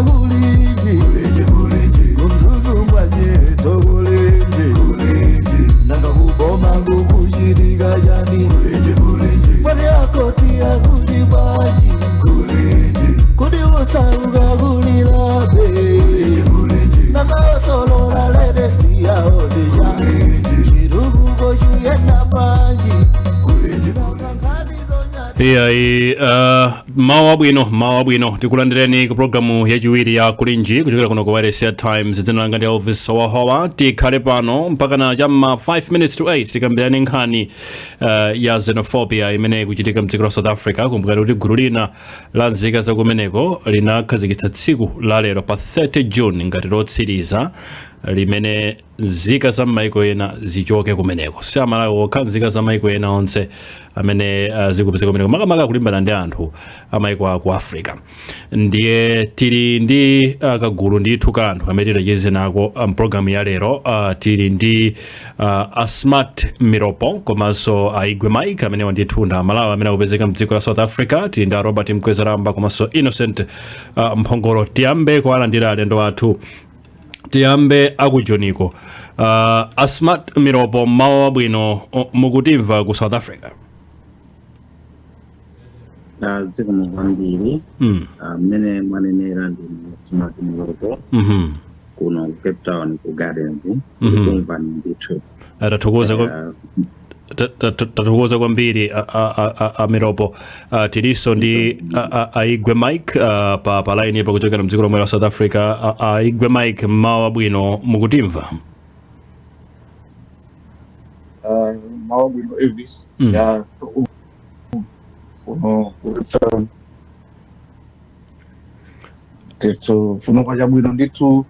Kulinji, kuMzuzu mwanyetso kulinji, nanga kuboma kukuchitika chani? Mwani akoti akuti bwanji? Kodi osauka kulilabe? Nanga osolola latest yaodija chitukuko chuyenda bwanji? Iyayi, mawu abwino, mawu abwino. Tikulandireni ku programu yachiwiri ya Kulinji kuchokera kuno ku Wireless ya Times. Dzina langa ndi Elvis Howahowa. Tikhale pano mpaka na chamma 5 minutes to 8, tikambirani nkhani ya xenophobia imene ikuchitika mdziko la South Africa. Kumbukani kuti gulu lina la nzika zakumeneko linakhazikitsa tsiku la lero pa 30 June ngati lotsiriza limene nzika za maiko ena zichoke kumeneko. Si Amalawi okha, nzika za maiko ena onse amene zikupezeka kumeneko, makamaka kulimbana ndi anthu amaiko aku Africa. Ndiye tili ndi kagulu ndithu ka anthu amene titacheze nako mpulogalamu ya lero. Tili ndi a Smart Miropo komanso Aigwe Mike, amene ndithu ndi Amalawi amene akupezeka mdziko la South Africa. Tili ndi a Robert Mkwezalamba komanso Innocent Mphongolo. Tiyambe kuwalandira alendo athu. Tiyambe akujoniko. A Smart Miropo, mawu abwino. Mukutimva ku South Africa? Zikomo kwambiri. Mmene mwanenera, ndi Smart Miropo kuno ku Cape Town, ku Gardens. Tikumvani ndithu. Tathokoza tathokoza kwambiri a Miropo. Tilinso ndi Aigwe Mike pa line pa kuchokera mdziko lomwe la South Africa. Aigwe Mike, mawu abwino, mukutimva? Mawu abwino, Elvis. Ya, kuno ku Cape Town ndithu kuno kwachabwino ndithu,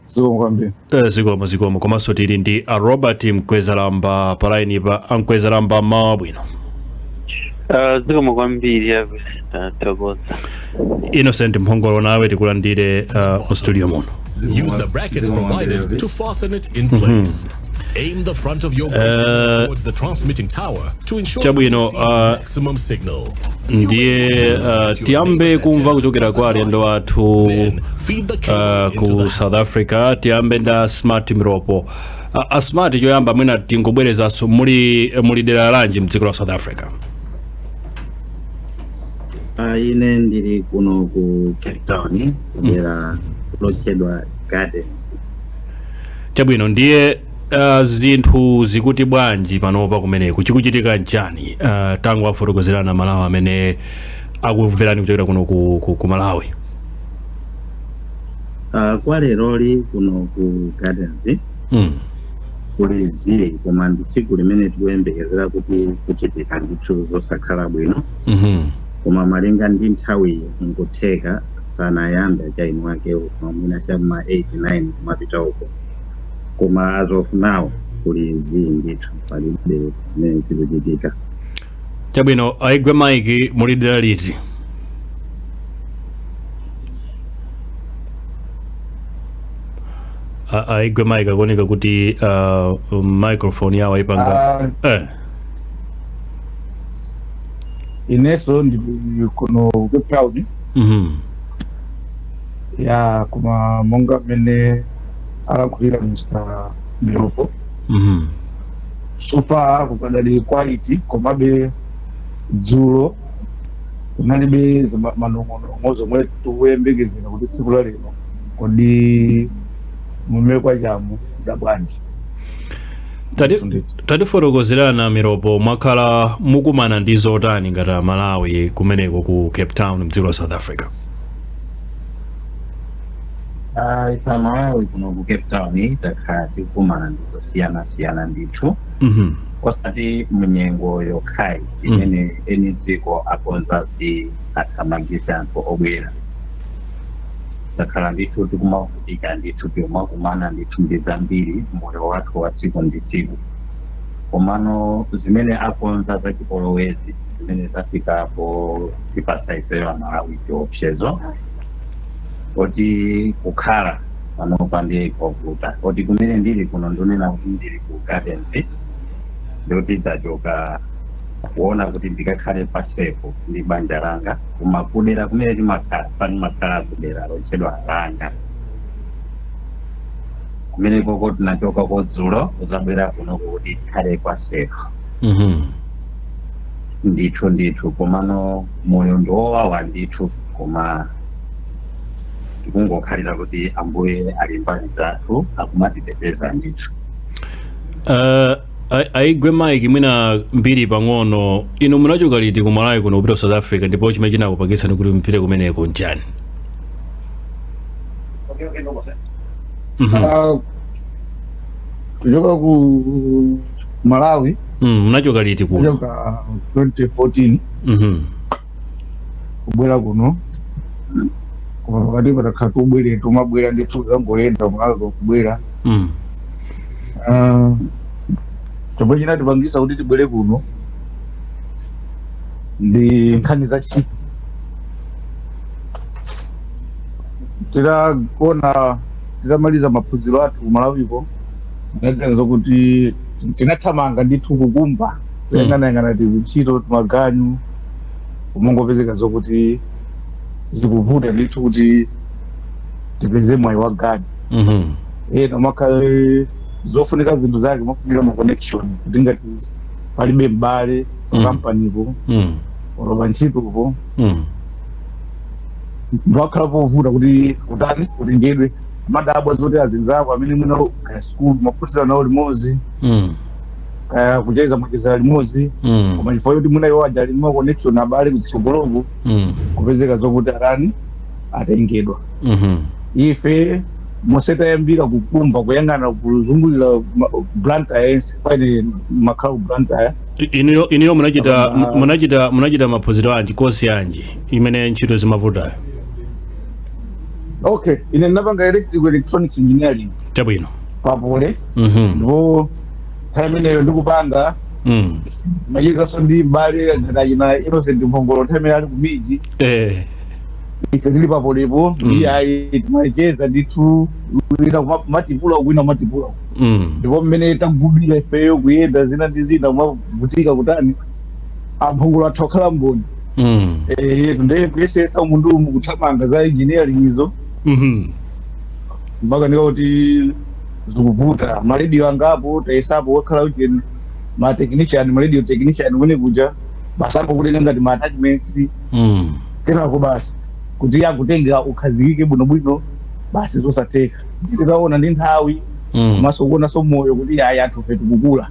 zikomo kwambiri. Zikomo, zikomo. Komanso tili ndi a Robert Mkwezalamba pa line pa. Amkwezalamba, mawu abwino. Zikomo kwambiri, Elvis, tathokoza. Innocent Mphongolo, nawe tikulandire mu studio muno. Use the brackets provided to fasten it in place. Aim the front of your antenna towards the transmitting tower to ensure Chabwino, you receive maximum signal. Ndiye tiyambe kumva kuchokera kwa alendo athu Then feed the cable into ku the South house. Africa. Tiyambe nda Smart Miropo. A Smart, choyamba mwina tingobwerezanso, muli dera lanji mdziko la South Africa? Ine ndili kuno ku Cape Town, kudera lotchedwa Gardens. Chabwino. Ndiye zinthu zikuti bwanji panopa kumeneku? Chikuchitika nchani? Tangu afotokozerana Malawi amene akumverani kuchokera kuno ku Malawi. Kwa leroli kuno ku Gardens kuli zili, koma ndi tsiku limene tikuyembekezera kuti kuchitika ndithu zosakhala bwino. Koma malinga ndi nthawi, nkutheka sanayambe achaini wake, mwina chamma 8 9 kumapita uko. Koma as of now kuli zii ndithu, palibe chimene chikuchitika. Chabwino. Aigwe Mike, muli dera liti? Aigwe Mike akuoneka kuti microphone yawo ayipanga Inenso ndili kuno ku Cape Town. Ya, koma monga mmene alankhulira Mr Miropo, so far kukadali quiet, komabe dzulo kunalibe manong'onong'o zomwe tikuyembekezera kuti tsiku la lero kodi mume kwachamu bwanji. Ndithu. Tatifotokozerana, Miropo, mwakhala mukumana ndi zotani ngati Amalawi kumeneko ku Cape Town mdziko la South Africa? Ife Amalawi kuno ku Cape Town takhala tikukumana ndi zosiyanasiyana ndithu, osati munyengo yokhayi imene eni dziko akonza kuti athamangise anthu obwera. Takhala ndithu tikumavutika ndithu, tikumakumana ndithu ndi zambiri moyo wathu wa tsiku ndi tsiku. Komano zimene akonza zachipolowezi zimene zafikapo tipasa ifeyo Amalawi chiopsezo kuti kukhala panopa ndi kovuta, kuti kumene ndili kuno, ndinena kuti ndili ku Gardens, ndikuti tachoka Kuona kuti ndikakhale pa safe ndi banja langa, koma kudera kumene timakhala, panimakhala kudera lotchedwa Langa, kumene koko tinachoka kodzulo kuzabwera kunoko kuti tikhale kwa safe. Ndithu ndithu, komano moyo ndiwowawa ndithu, koma tikungokhalira kuti Ambuye ali mbali zathu, akumatiteteza ndithu. Aigwe Mike, mwina mbiri pang'ono, inu munachoka liti ku Malawi kuno kupita ku South Africa, ndipo chimene chinakupangitsani kuti mpite kumeneko nchani? Ah, kuchoka ku Malawi. Munachoka liti kuno? Kuchoka 2014 kubwera kuno, koma pakati patakhala tubwere, tumabwera ndithu, zangoyenda Malawi kubwera. Ah, chomwe chinatipangisa kuti tibwere kuno ndi nkhani za ntchito. Titaona, titamaliza maphunziro athu ku Malawiko, tinaganiza kuti tinathamanga ndithu kukumba, kuyang'anayang'ana tizintchito, timaganyu, kumangopezeka zokuti zikuvuta ndithu kuti tipeze mwayi wa ganyu. Ena makhale zofunika zinthu zake, mafunika ma connection, kuti ngati palibe m'bale pa kampanipo olo pa ntchitopo, ndiwakhala povuta kuti kutani, kutengedwe. Madabwa zoti azinzako amene mwina kaya sukulu maphunzira nawo limodzi, kaya kucheza mwachezera limodzi, koma chifukwa choti mwina iwo aja ali ndi ma connection, abale kutsogoloko, kupezeka zokuti atani, atengedwa. Ife mosetayambira kukumba, kuyang'ana kuzungulira Blantyre yense, kwaine makhala ku Blantyre. Inuyo munachita maphunziro anji, kosi yanji imene ntchito zimavutayo? Okay, ine ndinapanga electrical electronics engineering pa Poly. Ndipo nthawi imeneyo ndikupanga, machezanso ndi mbale ngati achina Innocent Mphongolo, nthawi imene ali ku miji, ife tili pa Polypo. Iye ayi, timacheza ndithu, wina kumatipula, wina kumatipula. Ndipo mmene tagubira ifeyo kuyenda zina ndi zina, kumavutika kutani, amphongolo atha kukhala mboni. Ndiye kuyesetsa umundu umu kuthamanga za engineering izo, mpaka ndika kuti zikuvuta. Marediyo angapo tayesapo, wakhala kuti ma technician, ma radio technician kumene kuja, basi angokutenga ngati ma attachments. Kenako basi kuti akutengera ukhazikike bwinobwino, basi zosatheka. Tikaona ndi nthawi, komanso kuonanso moyo kuti ayi, anthu fe tikukula,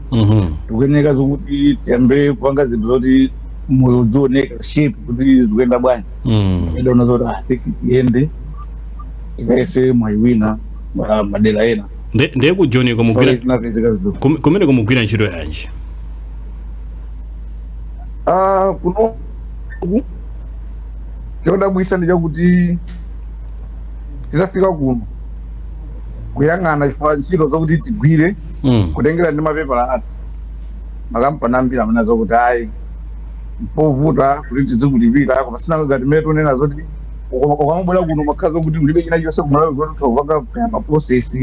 tikuyeneka zokuti tiyambe kupanga zinthu zoti moyo udzioneka shape kuti zikuyenda bwanji. Idaona zoti ah, tiyende tikayese mwayi wina madera ena. Ndiye ku Joni kumugwira Tinapezeka zinthu. Kumene kumugwira ntchito yanji? Ah, kuno chodabwisa ndi chakuti titafika kuno kuyang'ana chifukwa ntchito zokuti tigwire, kutengera ndi mapepala athu, makampani ambiri amene zokuti ayi, mpovuta kuti tizikulipira. Koma sina ngati mmene tunena zoti ukamabwera kuno makhala zokuti ulibe china chonse kumalawi kuti utha kupanga kaya ma process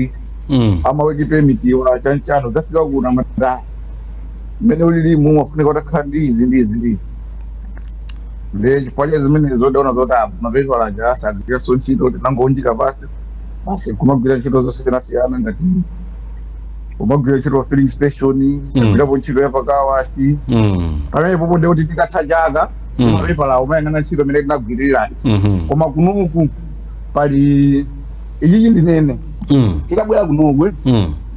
ama work permit wa chanchano. Zafika kuno amati mmene ulilimu mafunika utakhala ndi izi ndi izi ndi izi. Ndiye chifukwa cha zimenezo ndaona zoti apa mapepala aja asagwiranso ntchito, tinangounjika pasi basi, kumagwira ntchito zosiyanasiyana, ngati kumagwira ntchito filling station, kugwirapo ntchito ya pa car wash. Pamene popo ndi kuti tikatha chaka, mapepala umayang'ana ntchito imene tinagwirirani. Koma kunoku pali ichichi, ndinene, tikabwera kunoku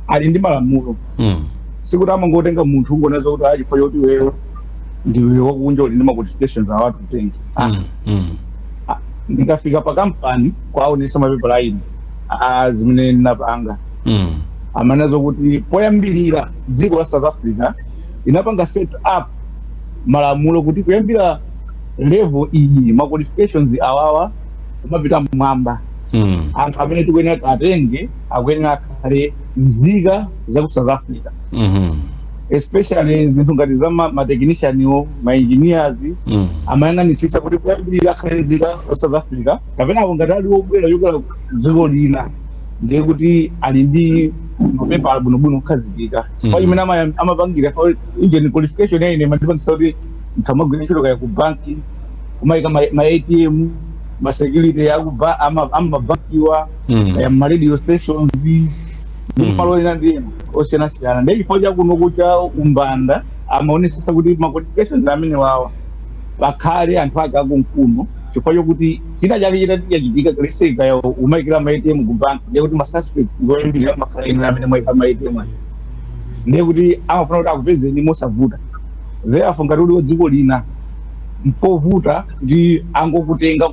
ali ndi malamulo. Sikuti amangotenga munthu ungonaza kuti ah, chifukwa choti iweyo ndiwe wakunja, uli ndi ma qualifications awatu, kutenga. Ndikafika pa kampani kwaonesa mapepala aine a zimene ndinapanga, amanazo kuti poyambirira dziko la South Africa linapanga set up malamulo kuti kuyambira level iyi, ma qualifications awawa kumapita mmwamba, anthu amene tikuyenera atenge akuyenera akhale nzika za ku South Africa, especially zinthu ngati za ma technician wo, ma engineers, amayang'anitsitsa kuti kuyambirira akhale nzika za South Africa, kapena ngati ali wobwera chokera dziko lina. Ndiye kuti ali ndi mapepala bwinobwino kukhazikika kwa imene amapangira even qualification ya ine mandipangisa kuti nthamagwira ntchito kaya ku banki, kumayika ma ATM, ma security amabankiwa, kaya ma radio stations ndi malo ena ndi ena osiyanasiyana. Ndiye chifukwa chakuno kucha umbanda amaonesesa kuti ma qualifications amene wawa pakhale anthu ake akunkuno, chifukwa chokuti china chake chitati chachitika kaleseka ya umayikira ma ATM ku banki, ndiye kuti ma suspect ngoyambirira amakhala ena amene mwayika ma ATM aja. Ndiye kuti amafuna kuti akupezeni mosavuta. Therefore, ngati uli wa dziko lina, mpovuta kuti angokutenga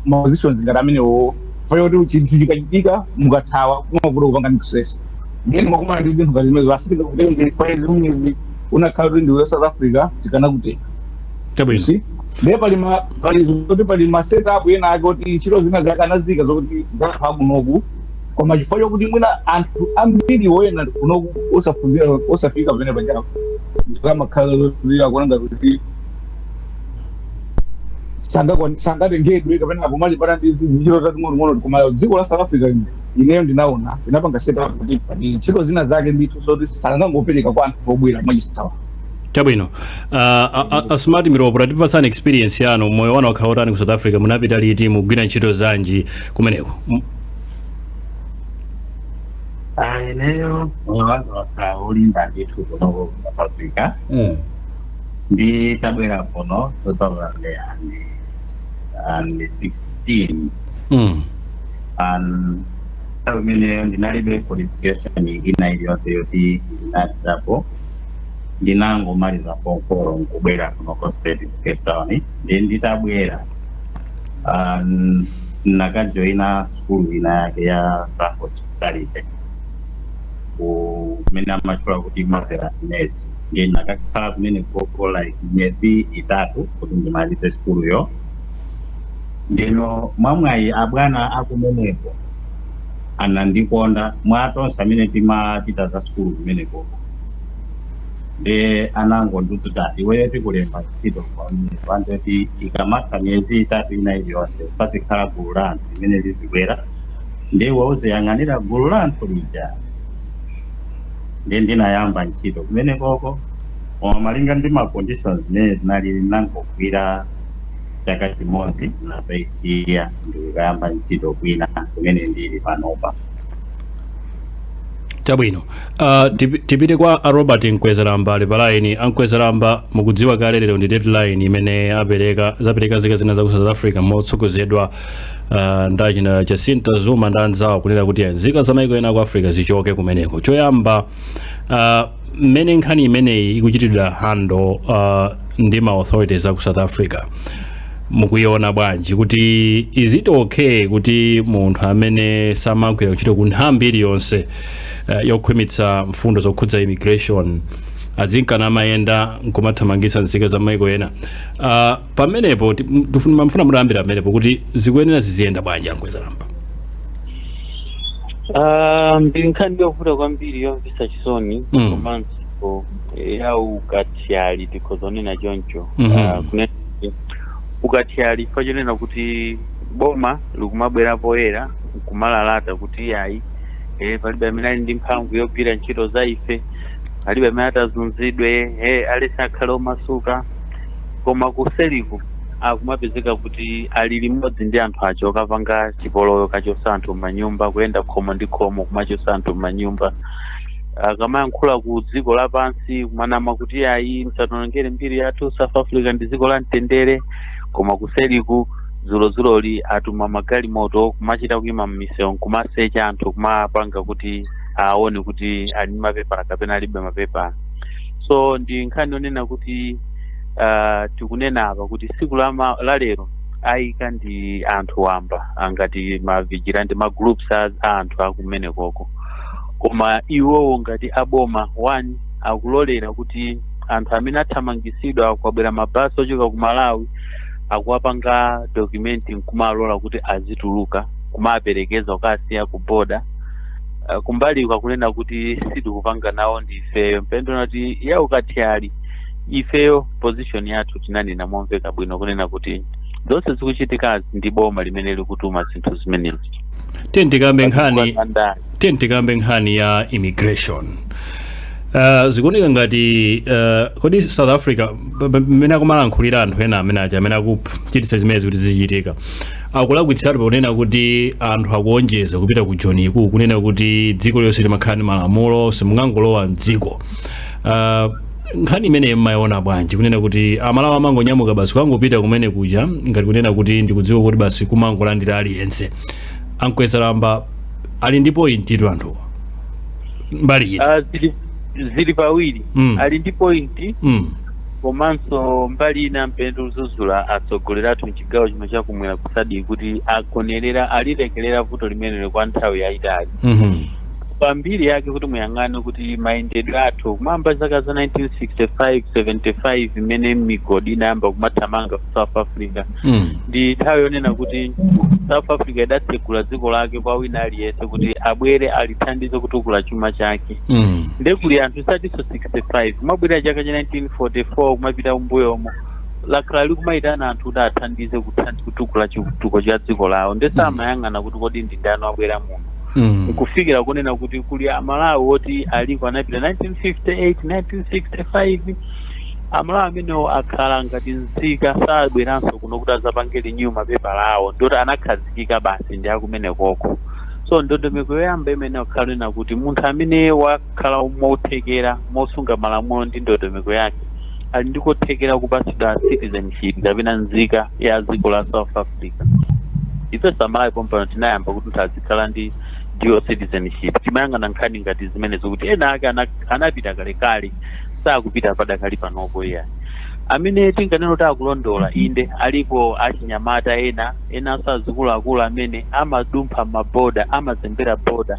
ma positions ngati amenewo, chifukwa choti chinthu chikachitika mukathawa kumavuta kupanga ndi stress. Ndiye mwakumana ndi zinthu ngati zimenezo, asitikakutenga chifukwa zimenezi unakhala kuti ndiwe South Africa, tikanakutenga. Chabwino. See? Ndiye pali zoti pali ma setup ena ake kuti ntchito zina zakanazika zokuti zakhala kunoku, koma chifukwa chokuti mwina anthu ambiri woyena kunoku osaphunzira, osafika pamene pachapo, amakhala zoti akuona kuti sangatengedwe kapena apomalipana ndi ntchito tating'onoting'ono. Koma dziko la South Africa ineyo ndinaona linapanga setup kuti pali ntchito zina zake ndithu zoti sangangopereka kwa anthu obwera mwachisawa. Chabwino. A Smart Miropo, tatipatsani experience yanu. Moyo wanu wakhala otani ku South Africa? Munapita liti? Mugwira ntchito zanji kumeneko? Ineyo moyo wanga wakhala olimba ndithu kunoko ku South Africa. Nditabwera kuno 2016, and nthawi imeneyo ndinalibe qualification ina iliyonse yoti ndinachitapo. Ndinangomaliza form four nkubwera kuno straight ku Cape Town. Ndi nditabwera, nakajoina skulu ina yake ya za hospitality kumene amatchula kuti Marvelous Maids. Ndi nakakhala kumene koko like miyezi 3 kuti ndimalize skuluyo. Ndino mwamwayi abwana akumeneko anandikonda mwa tonse amene timachita za skulu kumenekoko. Ndi anangondiuza, "Iweyo tikulemba ntchito pamenepo, andoti ikamatha miyezi 3 ina iliyonse pazikhala gulu la anthu limene lizibwera, ndiwe uziyang'anira gulu la anthu lija." Ndi ndinayamba ntchito kumenekoko, koma malinga ndi ma conditions zimene zinali, nangogwira chaka chimodzi, napayisiya, ndikukayamba ntchito kwina kumene ndili panopa. Chabwino. Tipite kwa a Robert Mkwezalamba ali pa line. Amkwezalamba, mukudziwa kale lero ndi deadline imene apereka zapereka zika zina za ku South Africa motsogozedwa ndachina Jacinta Zuma ndi anzawo kunena kuti nzika za maiko ena ku Africa zichoke kumeneko. Choyamba, mmene nkhani imeneyi ikuchitidwa handle ndi ma authorities aku South Africa, mukuiona bwanji? Kuti is it okay kuti munthu amene samagwira ntchito ku nthambi iliyonse yokhwimitsa mfundo zokhudza immigration azinkana amayenda nkumathamangitsa nzika za maiko ena? Pamenepo mfuna mutayambira pamenepo kuti zikuyenera ziziyenda bwanji, Ankwezalamba? Ndi nkhani yovuta kwambiri, yomvetsa chisoni, komanso ya ukathyali, tikhoza kunena choncho. Kunena ukathyali chifukwa chonena kuti boma likumabwera poyera nkumalalata kuti iyayi, palibe amene ali ndi mphamvu yogwira ntchito za ife, palibe amene atazunzidwe, alese akhale omasuka, koma kuseliku akumapezeka kuti ali limodzi ndi anthu acho okapanga chipolowe, kachosa anthu m'manyumba, kuyenda khomo ndi khomo kumachosa anthu m'manyumba. Akamayankhula ku dziko lapansi kumanama kuti ayi, msatonongere mbiri yathu, South Africa ndi dziko la mtendere, koma kuseliku zulozuloli atuma magalimoto kumachita kuyima m'misewu nkumasecha anthu, kumapanga kuti aone kuti ali ndi mapepala kapena alibe mapepala. So ndi nkhani yonena kuti tikunena apa kuti tsiku la lero ayika ndi anthu wamba angati ma vigilante, ma groups a anthu akumenekoko, koma iwowo ngati aboma one akulolera kuti anthu amene athamangisidwa, kwabwera mabasi ochoka ku Malawi, akuwapanga document nkumalola kuti azituluka, kumaperekeza kukasiya ku border. Kumbali kwakunena kuti sitikupanga nawo ndi ifeyo, mpendo kuti ya ukathyali. Ifeyo position yathu tinanena momveka bwino kunena kuti zonse zikuchitikazi ndi boma limene likutuma zinthu zimenezi. Tiye tikambe nkhani. Ndani? Tiye tikambe nkhani ya immigration. Zikuoneka ngati kodi South Africa, mmene akumalankhulira anthu ena amene aja amene akuchititsa zimenezi kuti zichitika, akulakwitsiratu pakunena kuti anthu akuonjeza kupita ku Joniku, kunena kuti dziko lonse limakhala ndi malamulo, simungangolowa mdziko. Nkhani imeneyi mmayiona bwanji, kunena kuti Amalawi amangonyamuka basi kangopita kumene kuja, ngati kunena kuti ndikudziwa kuti basi kumangolandira aliyense? Ankwezalamba ali ndi point itu anthuwa mbali ina. Zili pawiri. Ali ndi point, komanso mbali ina mpendo uzuzula atsogoleri athu mchigawo chino chakumwera ku SADC kuti akonerera, alilekelera vuto limenelo kwa nthawi yayitali. Pambiri yake kuti muyang'ane kuti mayendedwe athu kumamba zaka za 1965, 75, imene migodi inayamba kumathamanga ku South Africa, ndi nthawi yonena kuti South Africa idatsegula dziko lake kwa wina aliyense kuti abwere alithandize kutukula chuma chake. Nde kuli anthu satinso 65, kumabwera chaka cha 1944, kumapita kumbuyomo, lakhala likumayitana anthu kuti athandize kutukula chitukuko cha dziko lawo. Nde samayang'ana kuti kodi ndi ndani wabwera muno, nkufikira kunena kuti kuli Amalawi oti aliko anapita 1958, 1965. Amalawi amenewo akhala ngati nzika, sabweranso kuno kuti azapange renew mapepala awo, ndoti anakhazikika basi ndi akumenekoko. So ndondomeko yoyamba imene akhala nena kuti munthu amene wakhala mothekera, mosunga malamulo ndi ndondomeko yake, ali ndi kothekera kupatsidwa citizenship kapena nzika ya dziko la South Africa. Ifenso Amalawi pompano tinayamba kuti munthu azikhala ndi dual citizenship. Timayang'ana nkhani ngati zimenezo kuti ena ake anapita kalekale, sakupita padakali panopo. Iya, amene tinganena kuti akulondola, inde, alipo achinyamata ena, enanso azikuluakulu amene amadumpha maboda, amazembera boda.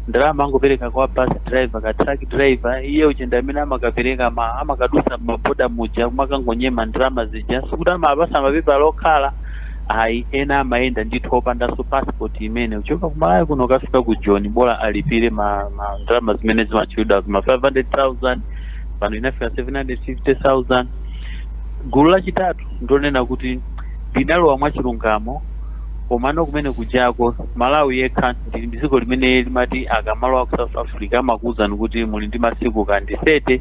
Ndalama angopereka kwa bus driver ka truck driver, iye uchenda amene amakapereka amakadusa maboda muja, kumakangonyema ndalama zija. Sikuti amapasa mapepala okhala, ayi. Ena amayenda ndithu opandanso passport imene kuchoka kumalawi kuno kafika ku Joni, bola alipire ma ndalama zimene zimatchulidwa ma 500,000, pano inafika 750,000. Gulu lachitatu ndonena kuti linalowa mwachilungamo, komano kumene kujako, Malawi yekha ndi dziko limene limati akamalowa ku South Africa amakuwuzani kuti muli ndi masiku kandi 30.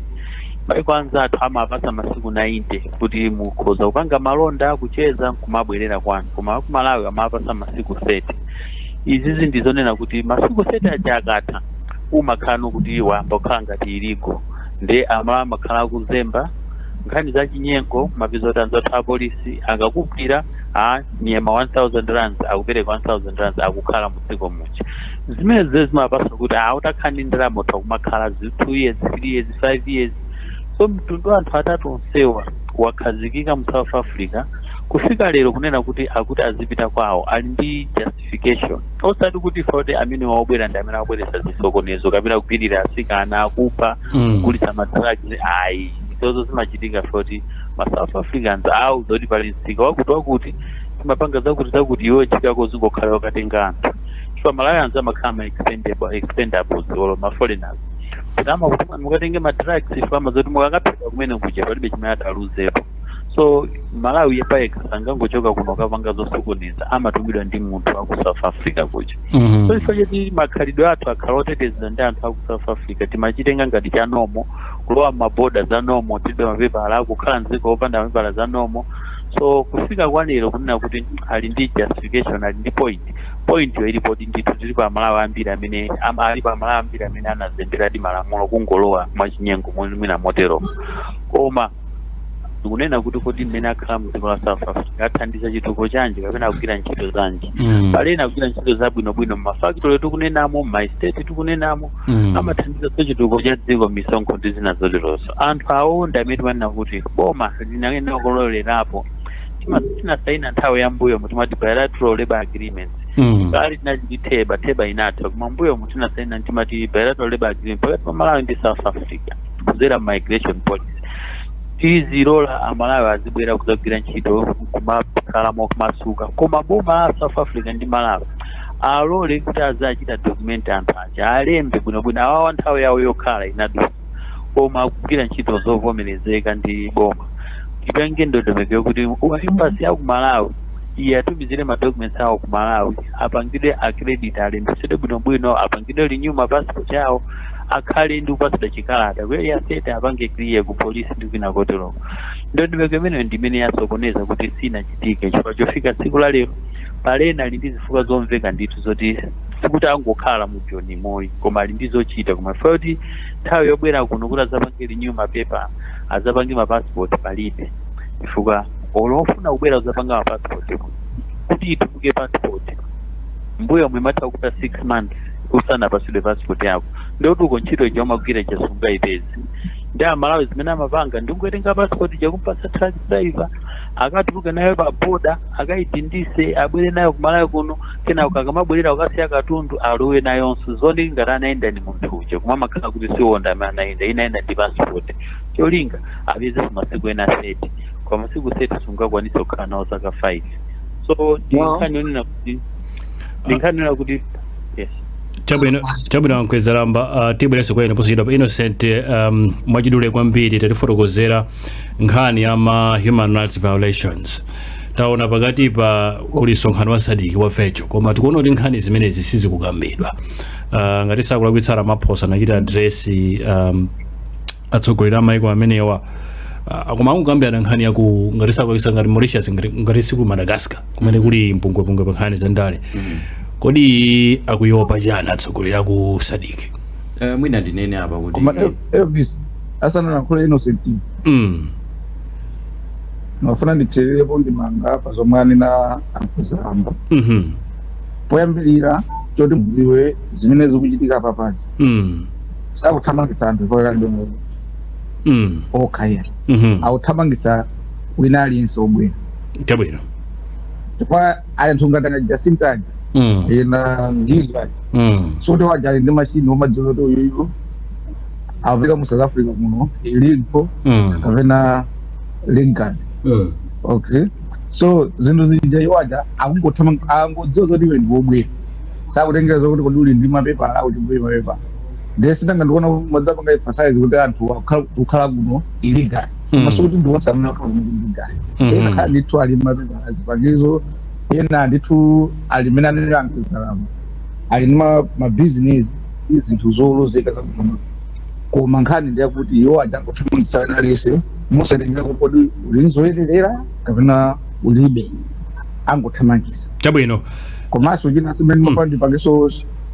Maiko anzathu amapasa masiku 90 kuti mukhoza kupanga malonda, kucheza, kumabwerera kwanu, koma ku Malawi amapasa masiku 30. Izizi ndizonena kuti masiku 30 aja akatha, umakhala kuti wayamba kukhala ngati illegal. Nde amakhala akuzemba nkhani za chinyengo, mapeza kuti anzathu apolisi akakugwira, a nyema 1000 rands, akupereka 1000 rands, akukhala mu dziko muja. Zimene zile zimapasa kuti a utakhala ndi ndalama utha kumakhala 2 years, 3 years, 5 years. So mtundu wa anthu atatu onsewa wakhazikika mu South Africa kufika lero. Kunena kuti akuti azipita kwawo, ali ndi justification, osati kuti foti amene wabwera ndi amene akubweretsa zisokonezo kapena kugwirira asikana, akupha, kugulitsa ma drugs, ayi. Izozo zimachitika foti ma South Africans auza kuti pali msika wakuti wakuti, timapanga zakuti zakuti, iwe ntchito zingokhala wakatenga anthu, chifukwa Malawians amakhala ma expendables or ma foreigners, kuti amakuti mukatenge ma drugs, chifukwa amazoti mukakaphedwa kumene kuja palibe chimene ataluzepo. So Malawi payekha sangangochoka kuno kapanga zosokoneza, amatumidwa ndi munthu aku South Africa kuja. So chifukwa choti makhalidwe athu akhala otetezedwa ndi anthu aku South Africa, timachitenga ngati cha normal kulowa maboda za normal, tilibe mapepala, kukhala mdziko opanda mapepala za normal. So kufika kwa lero, kunena kuti ali ndi justification, ali ndi point, point yo ilipoti ndithu. Tili pa Malawi ambiri amene ali pa Malawi ambiri amene anazemberadi malamulo kungolowa mwachinyengo mwina motero, koma ndikunena kuti kodi mmene akhala mu dziko la South Africa athandiza chitukuko chanji kapena akugwira ntchito zanji? Pali ena akugwira ntchito zabwinobwino mumafactory tikunenamo, mmaestate tikunenamo, amathandiza chitukuko cha dziko, misonkho ndi zina zoterozo. Anthu awo ndi amene timanena kuti boma linayenera kulowelerapo. Tinasaina nthawi yambuyo timati bilateral labor agreements. Kale tinali ndi TEBA, TEBA inatha, koma mbuyo tinasaina timati bilateral labor agreement pakati pa Malawi ndi South Africa kudzera migration policy. Tizilola Amalawi azibwera kudzagwira ntchito, kumakhala masuka, koma boma la South Africa ndi Malawi alole kuti azachita document anthu aja, alembe bwinobwino. Awawa nthawi yawo yokhala inadusa, koma akugwira ntchito zovomerezeka ndi boma. Tipange ndondomeko yokuti embassy ya ku Malawi Iyatumizire ma documents awo ku Malawi, apangidwe accredit, alembetsedwe bwinobwino, apangidwe renew ma passport awo, akhale ndi kupatsidwa chikalata ku area 30, apange clear ku polisi ndi kwina koteroko. Ndondomeko imeneyo ndi imene yasokoneza kuti sinachitike, chifukwa chofika tsiku la lero palena ali ndi zifukwa zomveka ndithu zoti sikuti angokhala mu Joni moyi, koma ali ndi zochita. Koma chifukwa kuti nthawi yobwera kuno kuti azapange renew mapepa, azapange ma passport palibe, chifukwa olo ofuna kubwera kuzapanga ma passport, kuti ituluke passport mbuyo mwe matha kupita 6 months usanapasidwe passport yako, ndikuti uko ntchito ija umagwira ija sungayipeze. Ndi Amalawi zimene amapanga ndingotenga passport ija kumpasa truck driver, akatuluke nayo pa boda, akayitindise, abwere nayo kumalawi kuno. Kenako akamabwerera kukasiya katundu alowe nayonso, zoni ngati anayenda ndi munthu uja, koma amakhala kuti siwonda amene anayenda, inayenda ndi passport. Cholinga apeze masiku ena 30, kwa masiku 30 sungakwanisa kukhala nawo zaka 5. So ndi nkhani yonena kuti, ndi nkhani yonena kuti, yes. Chabwino, chabwino, Mkwezalamba, tibwerenso kwa inu posachedwa. Innocent, mwachidule kwambiri, tatifotokozera nkhani ya ma human rights violations. Taona pakati pa kuli msonkhano wa SADC wa virtual, koma tikuona kuti nkhani zimenezi sizikukambidwa. Ngati sakulakwitsa Ramaphosa anachita address atsogoleri a maiko amenewa, koma akukambirana nkhani yaku, ngati sakulakwitsa, ngati Mauritius, ngati siku Madagascar, kumene kuli mpungwepungwe pa nkhani za ndale. Kodi akuyopa chani atsogoleri aku SADC? Mwina ndinene apa kuti Koma Elvis asanalankhule Innocent, mafuna ndithirerepo ndimanga pa zomwe anena aMkwezalamba. Poyambirira, choti mudziwe zimene zikuchitika papazi, sakuthamangitsa anthu poyalibe okha iya, akuthamangitsa wina aliyense obwera. Chifukwa anthu ngati ana Jacinta aja, ena Ngizwa, sikuti waja ali ndi machini omadziwa kuti uyuyu apita mu South Africa muno illegal kapena legal. Okay, so zinthu zija iwaja akungothamanga, angodziwa zoti iwe ndi wobwera, sakutengera zokuti kodi uli ndi mapepala au chimbuyi mapepa. Ndiye sitanga ndikuona madzapanga emphasize kuti anthu kukhala kuno illegal, koma sikuti ndi onse amene akhala kuno illegal. Ena khala ndithu ali mapepala, zipangizo, ena ndithu ali mene anene aMkwezalamba, ali ndi mabizinesi, zinthu zolozeka zakuno. Koma nkhani ndiyakuti iwo ajangothamangitsa aliyense mosatengera kodi uli nzoyenerera kapena ulibe, angothamangisa. Komanso china chimene mapandi ndipangenso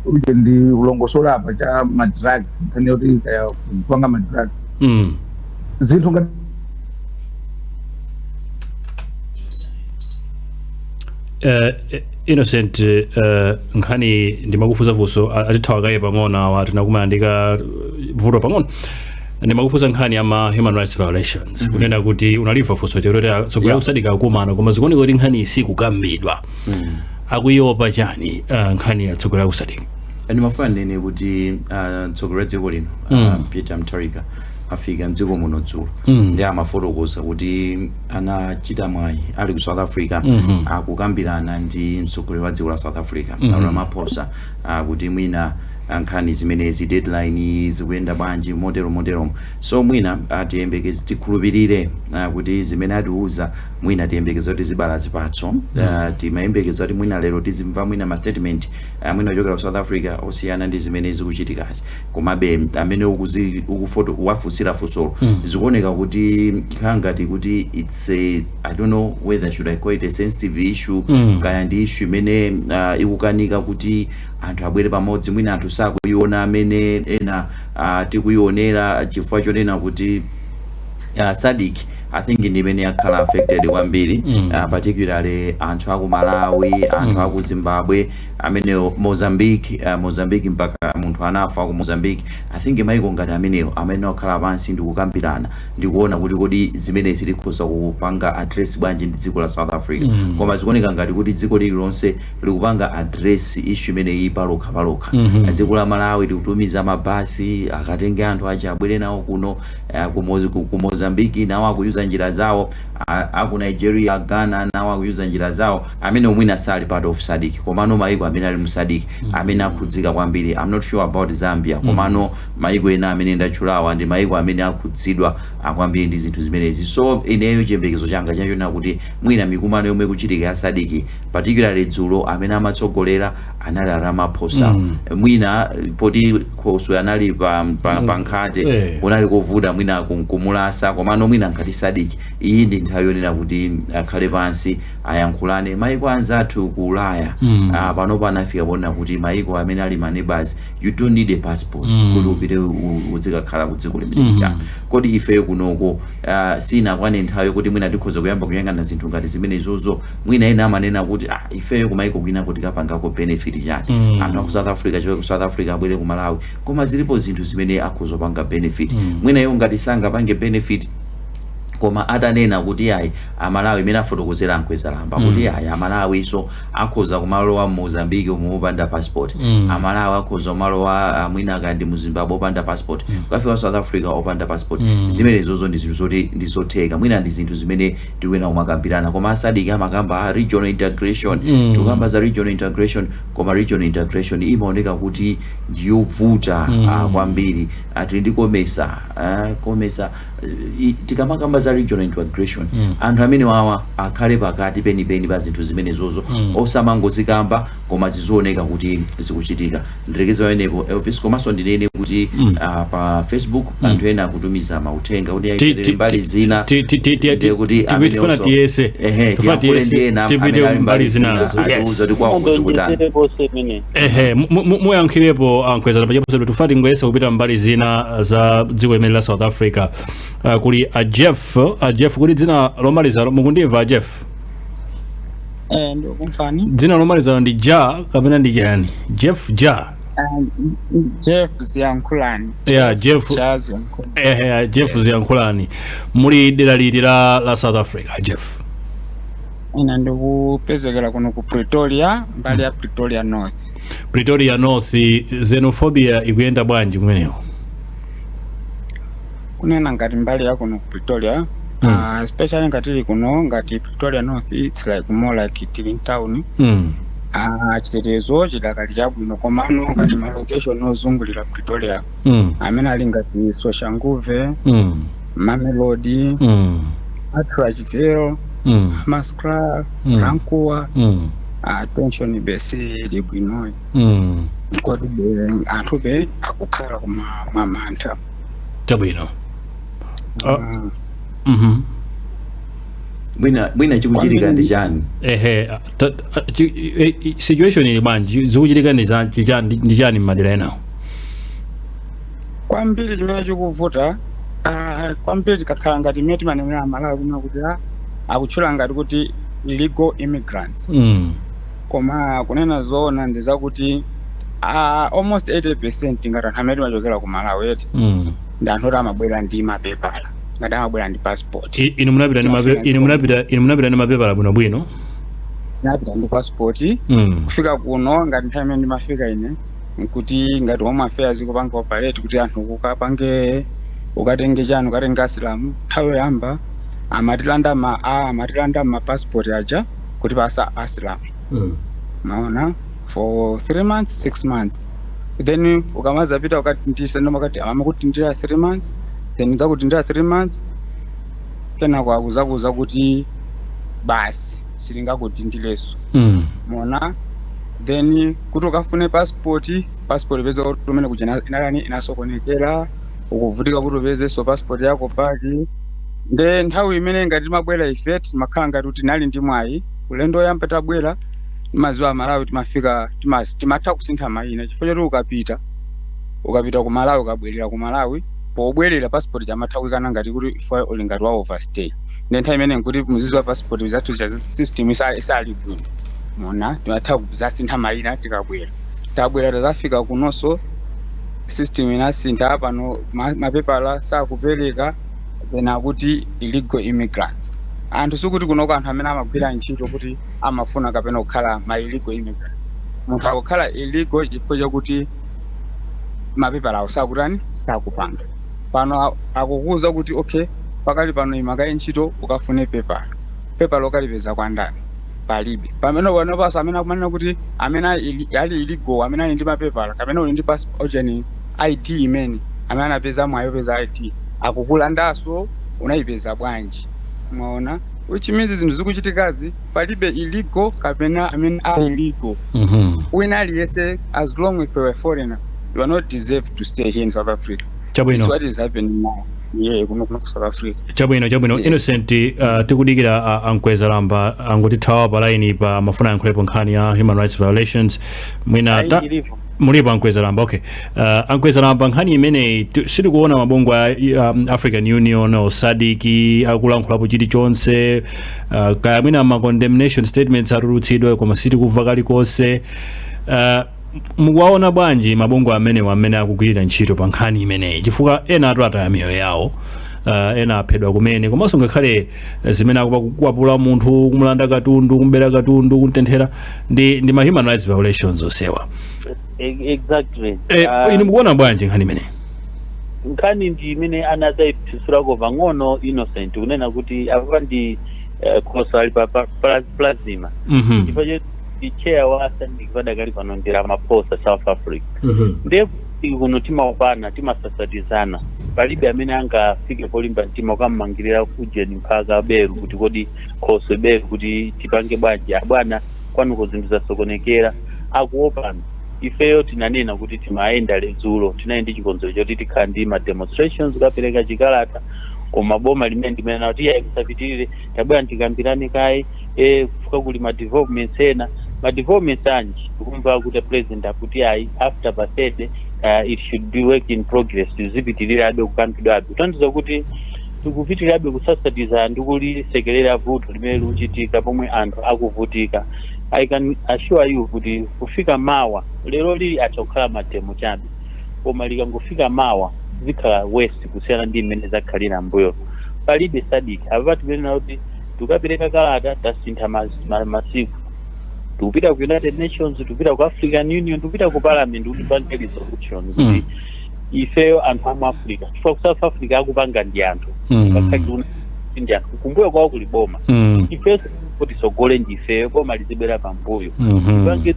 uje ndi ulongosola apa cha ma drugs, nkhani yoti kaya kupanga ma drugs, zinthu ngati Innocent, nkhani ndimakufunsa funso, atithawa kaye pang'ono awa, tinakumana ndika vuto pang'ono. Ndimakufunsa nkhani ya ma human rights violations, kunena kuti unaliva funso chero kuti yeah. SADC akumana, koma zikuoneka kuti nkhani isikukambidwa. Akuiopa chani nkhani atsogoleri ku SADC? Ndimafuna ndinene kuti mtsogoleri wa dziko lino, Peter Mutharika, afika mdziko muno dzulo, ndi amafotokoza kuti anachita mwayi ali ku South Africa akukambirana ndi mtsogoleri wa dziko la South Africa, Ramaphosa, kuti mwina nkhani zimenezi, deadline zikuyenda bwanji, motero motero. So mwina tiyembekeze, tikhulupirire kuti zimene atiuza, mwina tiyembekeze kuti zibala zipatso. Timayembekeza kuti mwina lero tizimva mwina ma statement mwina ochokera ku South Africa osiyana ndi zimene zikuchitikazi. Komabe amene ukufoto wafunsira funsolo, zikuoneka kuti khala ngati kuti it's a, I don't know whether should I call it a sensitive issue, kaya ndi issue imene ikukanika kuti anthu abwere pamodzi. Mwina anthu sakuiona amene ena tikuyionera, chifukwa chonena kuti SADC, I think, ndi imene yakhala affected kwambiri, particularly anthu aku Malawi, anthu aku Zimbabwe amenewo, Mozambique, Mozambique mpaka munthu anafa ku Mozambique. I think maiko ngati amenewo amene akhala pansi ndikukambirana ndikuona kuti kodi zimenezi tikhoza kupanga address bwanji ndi dziko la South Africa. Koma zikuoneka ngati kuti dziko lililonse likupanga address issue imeneyi palokha palokha. Dziko la Malawi likutumiza mabasi akatenge anthu aja abwere nawo kuno, ku Mozambique nawo akuyuza akuyuza njira zawo, aku Nigeria, Ghana nawo akuyuza njira zawo, amene mwina sali part of SADC. Komano maiko amene ali mu SADC amene akhudzika kwambiri, I'm not sure about Zambia, komano maiko ena amene ndatchulawa ndi maiko amene akhudzidwa kwambiri ndi zinthu zimenezi. So ineyo chiyembekezo changa chachona kuti mwina mikumano yomwe ikuchitika ya SADC, particularly dzulo amene amatsogolera anali a Ramaphosa, mwina poti khoswe anali pa nkhate, kunali kovuta mwina kumulasa, komano mwina ngati SADC iyi ndi nthawi yonena kuti akhale pansi ayankhulane. Maiko anzathu ku Ulaya, panopo anafika ponena kuti maiko amene ali ma neighbors, you don't need a passport kuti upite uzikakhala ku dziko limene lija. Kodi ifeyo kunoko sinakwane nthawi yokuti mwina tikhoza kuyamba kuyang'ana zinthu ngati zimenezozo? Mwina ena amanena kuti ifeyo kumaiko kwina kuti kapangako benefit chani? Anthu aku South Africa choke ku South Africa abwere ku Malawi, koma zilipo zinthu zimene akhoza kupanga benefit. Mwina iwo ngati sangapange benefit, koma atanena kuti ayi, Amalawi, imene afotokozera Ankwezalamba kuti ayi, Amalawi so akhoza kumalowa Mozambique omwe opanda passport, Amalawi akhoza kumalowa mwina kandi mu Zimbabwe opanda passport, kukafika South Africa opanda passport. Zimenezozo ndi zinthu zoti ndi zotheka, mwina ndi zinthu zimene tikuyenera kumakambirana. Koma a SADC amakamba regional integration. Tikukamba za regional integration, koma regional integration imaoneka kuti ndiyovuta kwambiri. Tili ndi COMESA, COMESA, tikamakamba za regional integration, anthu amene wawa akhale pakati penipeni pa zinthu zimenezozo, osamangozikamba koma zizioneka kuti zikuchitika. Ndilekeze pamenepo, Elvis. Komanso ndinene kuti pa Facebook anthu ena akutumiza mauthenga kuti ayitere mbali zina, ndiye kuti tifuna amenenso tiyese ehe, tifuna tiyankhule tiyese ndi ena tipite amene ali mbali mbali zina, zinazo, yes. atiuze kuti kwawo zikutani. Ndonjezereponso imene. Ehe, muyankhirepo Ankwezalamba chaposebe. Tufati ngoyesa kupita mbali zina za dziko limene la South Africa. Kuli a Jeff, a Jeff, kuti dzina lomaliza, mukundimva a Jeff? Eh, ndikumvani. Dzina lomaliza ndi Ja kapena ndi chani? Jeff Ja? Jeff Ziyankhulani. Yeah, Jeff. Ja Ziyankhulani. Ehe, a Jeff Ziyankhulani, muli dera liti la South Africa, a Jeff? Ine ndikupezekera kuno ku Pretoria, mbali ya Pretoria North. Pretoria North, xenophobia ikuyenda bwanji kumeneko? Kunena ngati mbali ya kuno ku Pretoria, especially ngati tili kuno ngati Pretoria North, it's like more like tili in town. Chitetezo chidakali chabwino, komano ngati ma location ozungulira Pretoria amene ali ngati Soshanguve, Mamelodi, Atteridgeville, Hammanskraal, Rankuwa, tension base ili bwinoyi, koti be anthu be akukhala kuma mwamantha. Chabwino. Mwina chikuchitika ndi chani? Ehe, situation ili bwanji? Zikuchitika ndi chani m'madera enawo? Kwambiri chimene chikuvuta kwambiri, tikakhala ngati imene timanenera Amalawi kuna kuti akutchula ngati kuti illegal immigrants, koma kunena zoona ndi zakuti almost 80% ngati anthu amene timachokera ku Malawi eti, ndi anthu oti amabwera ndi mapepala, ngati amabwera ndi passport. Inu munapita ndi mapepala bwinobwino? Napita ndi passport. Kufika kuno, ngati nthawi imene ndimafika ine, nkuti ngati Home Affairs kupanga operate kuti anthu kukapange, ukatenge chani, ukatenge asylum, nthawi yoyamba amatilanda ma passport aja kuti pasa asylum, maona, for 3 months, 6 months. Then ukamazapita ukatindisa, ndomakati amakutindira 3 months, then zakutindira 3 months, kenako akuzakuza kuti basi, silingakutindileso. Mona, then kuti ukafune passport, passport peza kuti umene kuja inalani inasokonekera, ukuvutika kuti upezenso passport yako paki. Nde nthawi imene ngati timabwera ife, timakhala ngati kuti tinali ndi mwayi. Ulendo oyamba tabwera, timaziwa Malawi, timafika timatha kusintha mayina, chifukwa choti ukapita ku Malawi, ukabwerera ku Malawi, pobwerera passport chamatha kuyikana ngati kuti ife uli ngati wa overstay. Nde nthawi imene nkuti muziziwa passport zathu za system isali bwino, mona, timatha kuzasintha mayina tikabwera. Tabwera, tazafika kunonso, system inasintha. Pano mapepala sakupereka, then akuti illegal immigrants. Anthu sikuti kunoko anthu amene amagwira ntchito kuti amafuna kapena kukhala ma illegal immigrants. Munthu akukhala illegal chifukwa chakuti mapepala awo sakutani, sakupanga. Pano akukuza kuti okay, Pakali pano imakaye ntchito ukafune paper, paper lokalipeza kwa ndani? Palibe. Pamene panopaso amene akumanena kuti amene ali illegal, amene ali ndi mapepala kapena uli ndi passport ujeni ID imene amene anapeza mwayi opeza ID akukulandaso, unayipeza bwanji? Mwaona, which means zinthu zikuchitikazi palibe illegal kapena amene ali legal. Wina aliyense, as long if you're a foreigner, you are not deserved to stay here in South Africa. Chabwino. It's what is happening now, yeah, kuno ku South Africa. Chabwino. Yeah. Innocent, tikudikira ankweza lamba, angotithawa pa line pa, amafuna yankhulepo nkhani ya human rights violations mwina. Ayi, ndilipo. Mulipo ankweza lamba? Okay. Ankweza lamba, nkhani imeneyi sitikuona mabungwe a African Union or SADC akulankhulapo chilichonse. Kaya mwina ma condemnation statements atulutsidwe, koma sitikumva kalikonse. Mukuwaona bwanji mabungwe amenewa amene akugwirira ntchito pa nkhani imeneyi? Chifukwa ena atu ataya miyoyo yawo, ena aphedwa kumene, komanso ngakhale zimene akupa kukwapula munthu, kumulanda katundu, kumbera katundu, kumtenthera, ndi ma human rights violations osewa. Exactly. Inu mukuona bwanji nkhani imeneyi? Nkhani ndi imene anadzayiphisurako pang'ono Innocent, kunena kuti apa ndi khoso ali pa plasma, chifukwa choti chair wa SADC padakali pano ndi Ramaphosa, South Africa. Ndiye kuno timaopana, timasasatizana, palibe amene angafike polimba mtima ukammangirira kujeni mpaka beru kuti kodi khoso beru kuti tipange bwanji abwana, kwanuko zinthu zasokonekera, akuopana. Ifeyo tinanena kuti timayenda dzulo, tinali ndi chikonzero choti tikhala ndi ma demonstrations kukapereka chikalata, koma boma limene ndimene kuti iyayi, musapitirire, tabwera tikambirane kaye, kufuka kuli ma developments ena. Ma developments anji? Tikumva kuti president akuti ayi, after pa 30 it should be work in progress, zipitirirabe kukambidwabe, kutanthauza kuti tikupitirirabe kusasatiza ndi kulisekerera vuto limene likuchitika pomwe anthu akuvutika. I can assure you kuti kufika mawa, lero lili atha kukhala ma demo chabe, koma likangofika mawa zikhala worse kusiyana ndi mmene zakhalira mbuyo. Palibe SADC apa, tikunena kuti tikapereka kalata, tasintha masiku, tikupita ku United Nations, tikupita ku African Union, tikupita ku Parliament kuti pange resolution kuti ifeyo anthu amu Africa, chifukwa ku South Africa akupanga ndi anthu, ngakhale ndi anthu kumbuyo kwawo kuli boma, ifenso kuti sogole ndi ifeyo, boma lizibwera pambuyo. Tipange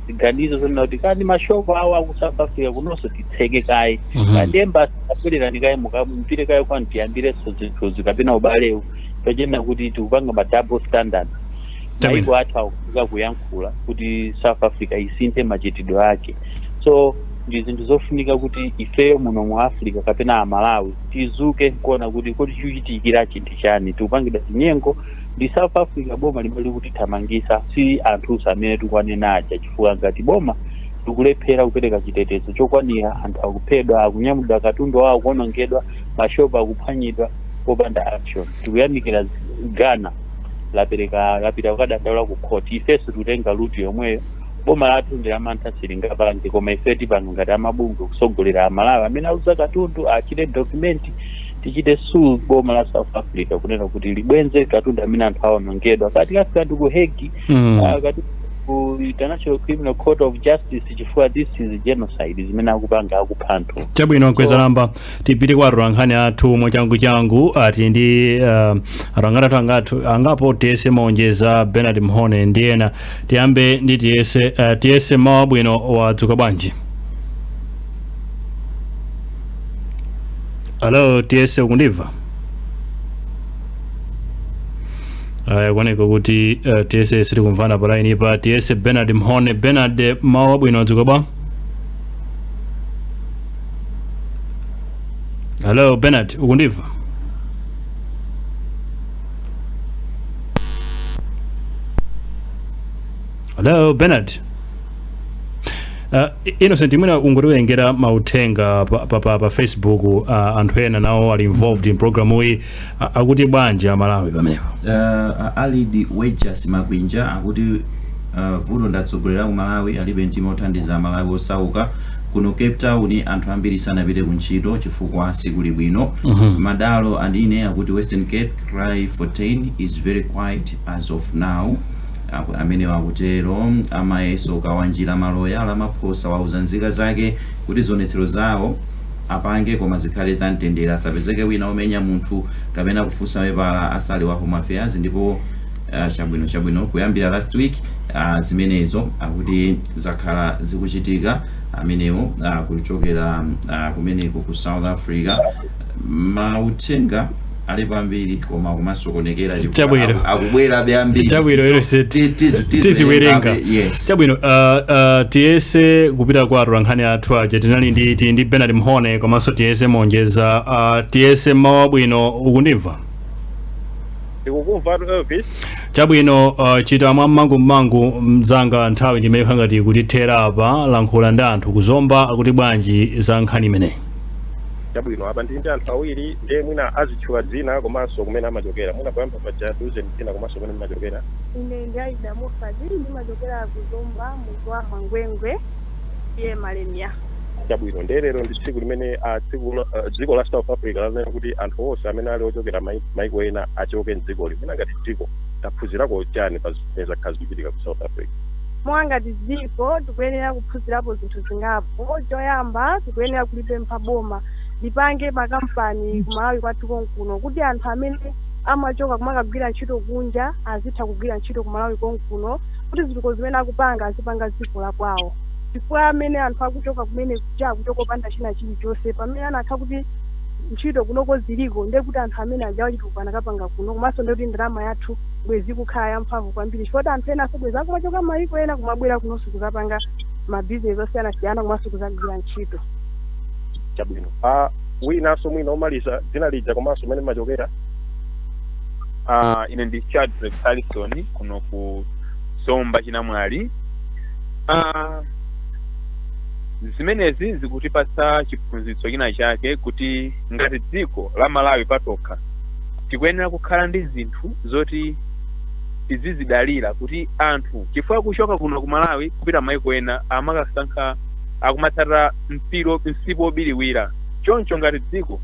ziganizo zonena kuti kani mashopo awo aku South Africa kunonso titseke kaye, kandi embassy abwererani kaye, mupite kaye kwanu, tiyambirenso zinthuzi kapena ubalewu, pachena kuti tikupanga ma double standards. Maiko athu akufika kuyankhula kuti South Africa isinthe machitidwe ake. So ndi zinthu zofunika kuti ifeyo muno mu Africa kapena Amalawi tizuke nkuona kuti kodi chikuchitikira chinthu chani. Tikupangidwa chinyengo ndi South Africa, boma limene likutithamangisa, si anthuso amene tikwanena aja, chifukwa ngati boma likulephera kupereka chitetezo chokwanira, anthu akuphedwa, akunyamulidwa katundu wawo, akuonongedwa, mashopu akuphwanyidwa popanda action. Tikuyamikira Ghana lapereka, lapita kukadandaula ku court. Ifenso tikutenga route yomweyo. Boma lathu ndi lamantha, silingapange, koma ife tipanga ngati amabungwe kusogolera Amalawi amene auza katundu achite document, tichite sue boma la South Africa kunena kuti libwenze katundu amene anthu awonongedwa. Kati kafika ndi ku Hague, kati ku International Criminal Court of Justice, chifukwa this is genocide zimene akupanga, akupha anthu. Chabwino, Mkweza Lamba, tipite kwa atolankhani athu mwachangu changu. Ati ndi atolankhani athu angathu angapo, Tiyese Maonjeza, Bernard Mhone ndi ena. Tiyambe ndi Tiyese. Tiyese, mawa bwino, wadzuka bwanji? Alo Tiyese, ukundimva? Aya, kuoneka kuti Tiyese sitikumvana pa line pa. Tiyese Bernard Mhone. Bernard, mawa bwino, wadzuka bwa? Hello Bernard, ukundimva? Hello Bernard. Innocent, mwina ungotiwerengera mauthenga pa Facebook. Anthu ena nawo ali involved in program iyi, akuti bwanji Amalawi pamenepo? Alid Wages Makwinja akuti vuto ndatsogolera ku Malawi, alibe mtima othandiza Amalawi osauka. Kuno Cape Town anthu ambiri sanapite ku ntchito chifukwa sikuli bwino. Madalo andine akuti Western Cape Kraaifontein is very quiet as of now. Amene akutero amayeso kawanjira maloya. Ramaphosa wauza nzika zake kuti zionetsero zawo Apange, koma zikhale za mtendere, asapezeke wina omenya munthu kapena kufunsa mapepala asali wa Home Affairs. Ndipo chabwino, chabwino, kuyambira last week zimenezo akuti zakhala zikuchitika. Amenewo kuchokera kumeneko ku South Africa. Mauthenga ali pambiri, koma kumasokonekera chifukwa Chabwino. Akubwera be ambiri. Chabwino, So, Innocent. tiziwerenga. Tiziwerenga. Yes. Chabwino, tiyese kupita kwa atolankhani athu aja. Tinali ndi, tili ndi Bernard Mhone komanso Tiyese Monjeza. Tiyese, mawa bwino, ukundimva? Ndikukumva, Elvis. Chabwino, chita mwammangu mzanga, nthawi ndimene ngati kutithera apa. Lankhula ndi anthu kuzomba, akuti bwanji za nkhani imeneyi? Chabwino, apa ndili ndi anthu awiri, ndiye mwina azitchula dzina komanso kumene amachokera. Mwina kuyamba paja, tiuzeni dzina komanso kumene mumachokera. Ine ndi Aida Mofadi, ndimachokera kuzomba, mudzi wa Mangwengwe, iye Malemia. Chabwino, ndiye lero ndi tsiku limene dziko la South Africa lanena kuti anthu onse amene ali ochokera maiko ena achoke mdzikoli. Mwina ngati dziko taphunzirako chani pa zimene zakhala zikuchitika ku South Africa? Mwangati dziko tikuyenera kuphunzirapo zinthu zingapo. Choyamba, tikuyenera kulipempha boma lipange makampani kumalawi kwathu konkuno, kuti anthu amene amachoka kumakagwira ntchito kunja azitha kugwira ntchito kumalawi konkuno, kuti zitukuko zimene akupanga azipanga dziko la kwawo, chifukwa amene anthu akuchoka kumene kuja akuchoka opanda china chilichonse, pamene anakha kuti ntchito kunoko ziliko, ndiye kuti anthu amene ajawa chitukuko anakapanga kuno, komanso ndiye kuti ndalama yathu bwezi kukhala yamphamvu kwambiri, chifukwa kuti anthu ena asobweza akumachoka mayiko ena kumabwera kunonso kuzapanga mabizinesi osiyanasiyana komanso kuzagwira ntchito. Chabwino, winanso mwina omaliza, dzina lija komanso kumene mumachokera. Ine ndi Chadrick Harrison, kuno ku Zomba Chinamwali. Zimenezi zikutipatsa chiphunzitso china chake, kuti ngati dziko la Malawi patokha tikuyenera kukhala ndi zinthu zoti tizizidalira, kuti anthu, chifukwa kuchoka kuno ku Malawi kupita maiko ena amakasankha akumatsata mpiro msipu obiriwira. Choncho ngati dziko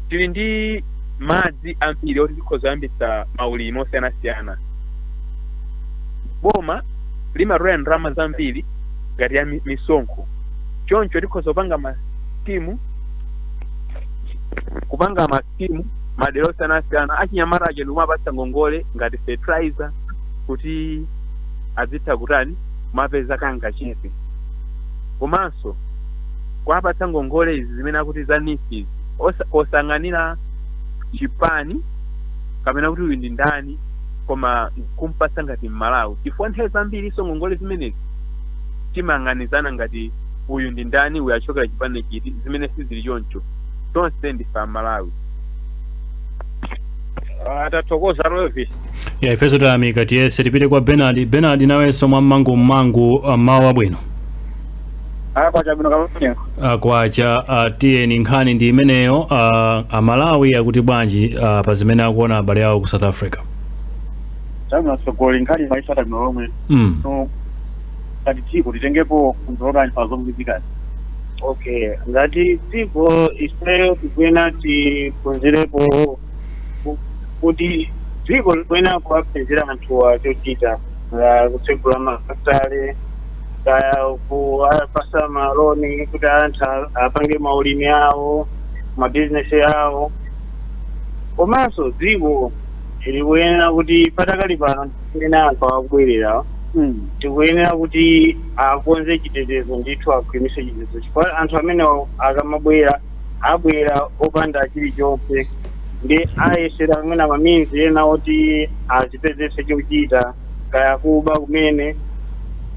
tili ndi madzi ambiri oti tikhoza kuyambitsa maulimi osiyanasiyana, boma limatolera ndalama zambiri ngati ya misonkho. Choncho tikhoza kupanga masikimu, kupanga masikimu madera osiyanasiyana, achinyamata aja ndikumapatsa ngongole ngati fertilizer kuti azitha kutani, kumapeza kangachepe, komanso kuwapatsa ngongole izi zimene akuti za NEEF izi, osang'anira chipani kapena kuti uyu ndi ndani, koma kumpatsa ngati Mmalawi, chifukwa nthawi zambiri iso ngongole zimenezi timayang'anizana ngati uyu ndi ndani, uyu achokera chipani chiti, zimene sizili choncho. Tonse ndife Amalawi. Tathokoza, Elvis. Ya, ifenso tayamika. Tiyese tipite kwa Bernard. Bernard, nawenso mwammangu, mawa bwino. Kwachabwino kapamene. Kwacha, tiyeni, nkhani ndi imeneyo. Amalawi akuti bwanji pa zimene akuona abale awo ku South Africa? Chabwino tsogoli, nkhani maisata bwino lomwe. So ngati dziko titengepo phunziro lotani pa zomwe? Okay, ngati dziko ifeyo tikuyenera tiphunzirepo kuti dziko likuyenera kuwapezera anthuwa chochita, kutsegula mafakitale kaya kuwapasa maloni kuti anthu apange maulimi awo, mabizinesi awo. Komanso dziko likuyenera kuti patakali pano tikuyenera anthu akubwerera, tikuyenera kuti akonze chitetezo ndithu, akhwimitse chitetezo, chifukwa anthu amene akamabwera abwera opanda chilichonse, ndi ayesera amene amaminzi ena oti azipezese chochita, kaya kuba kumene,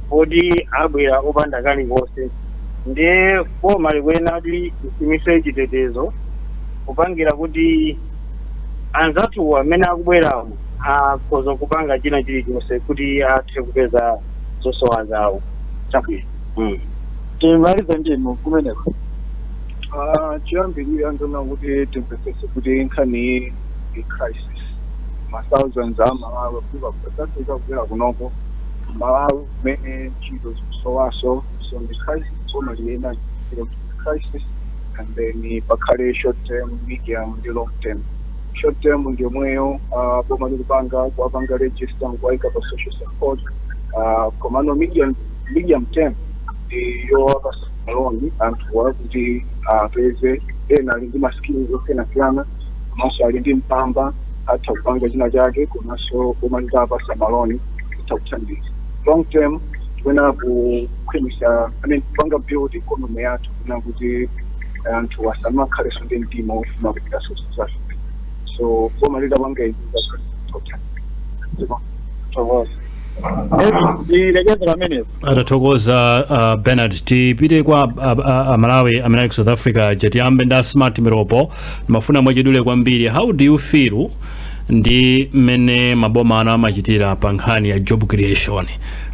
poti abwera opanda kalikonse. Ndiye boma likuyenera kuti likhwimitse chitetezo kupangira kuti anzathu amene akubwerawo akhoza kupanga china chilichonse kuti athe kupeza zosowa zawo. Chabwino. Timalize ndinu kumeneko. Choyambirira ndona kuti timvetsetse kuti nkhani iyi ndi crisis. Ma thousands a Malawi kuva ku South Africa kubwera kunoko Malawi kumene ntchito zikusowaso, so ndi crisis. Boma liyena crisis and then pakhale short term, medium ndi long term. Short term ndi yomweyo boma likupanga, kuwapanga register, nkuwayika pa social support, komano medium term ndi yowapasa Maloni anthu kuti apeze ena ali ndi ma skills osiyanasiyana, komanso ali ndi mpamba, atha kupanga china chake, komanso boma litapasa maloni atha kuthandiza. Long term tikuyenera kukhwimisa, I mean, kupanga build economy yathu, kuna kuti anthu asamakhalenso ndi mtima ofuna kupita South Africa. So boma litapanga izi, zatha. Ndilekeze pamenepo. Atathokoza Bernard. Tipite kwa Amalawi amene ali ku South Africa. Tiyambe ndi Smart Miropo. Mafuna mwachidule kwambiri, how do you feel ndi mmene maboma anu amachitira pa nkhani ya job creation,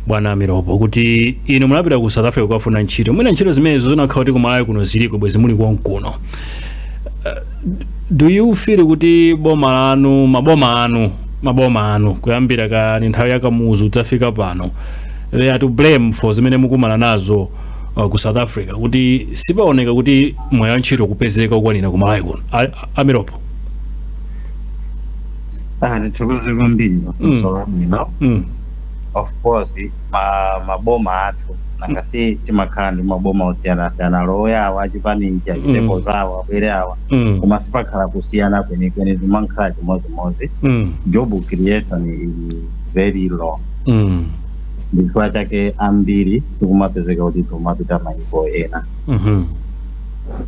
bwana Miropo, kuti inu munapita ku South Africa kukafuna ntchito, mwina ntchito zimenezo zinakhala kuti ku Malawi kuno ziliko, bwezi muli konkuno? Do you feel kuti boma lanu, maboma anu kuyambira ka ni nthawi ya Kamuzu kudzafika pano, they are to blame for zimene mukumana nazo ku South Africa, kuti sipaoneka kuti mwayi wa ntchito kupezeka ukwanira ku Malawi kuno? Amiropo. Ah, ndithokoze kwambiri mafunso labwino. Of course, maboma athu, nangasi timakhala ndi maboma osiyanasiyana, loya awa achipanichi achitepo zawo, abwere awa, koma sipakhala kusiyana kwenikweni, zimakhala chimodzimodzi. Job creation is very low, ndifukwa chake ambiri tikumapezeka kuti timapita maiko ena.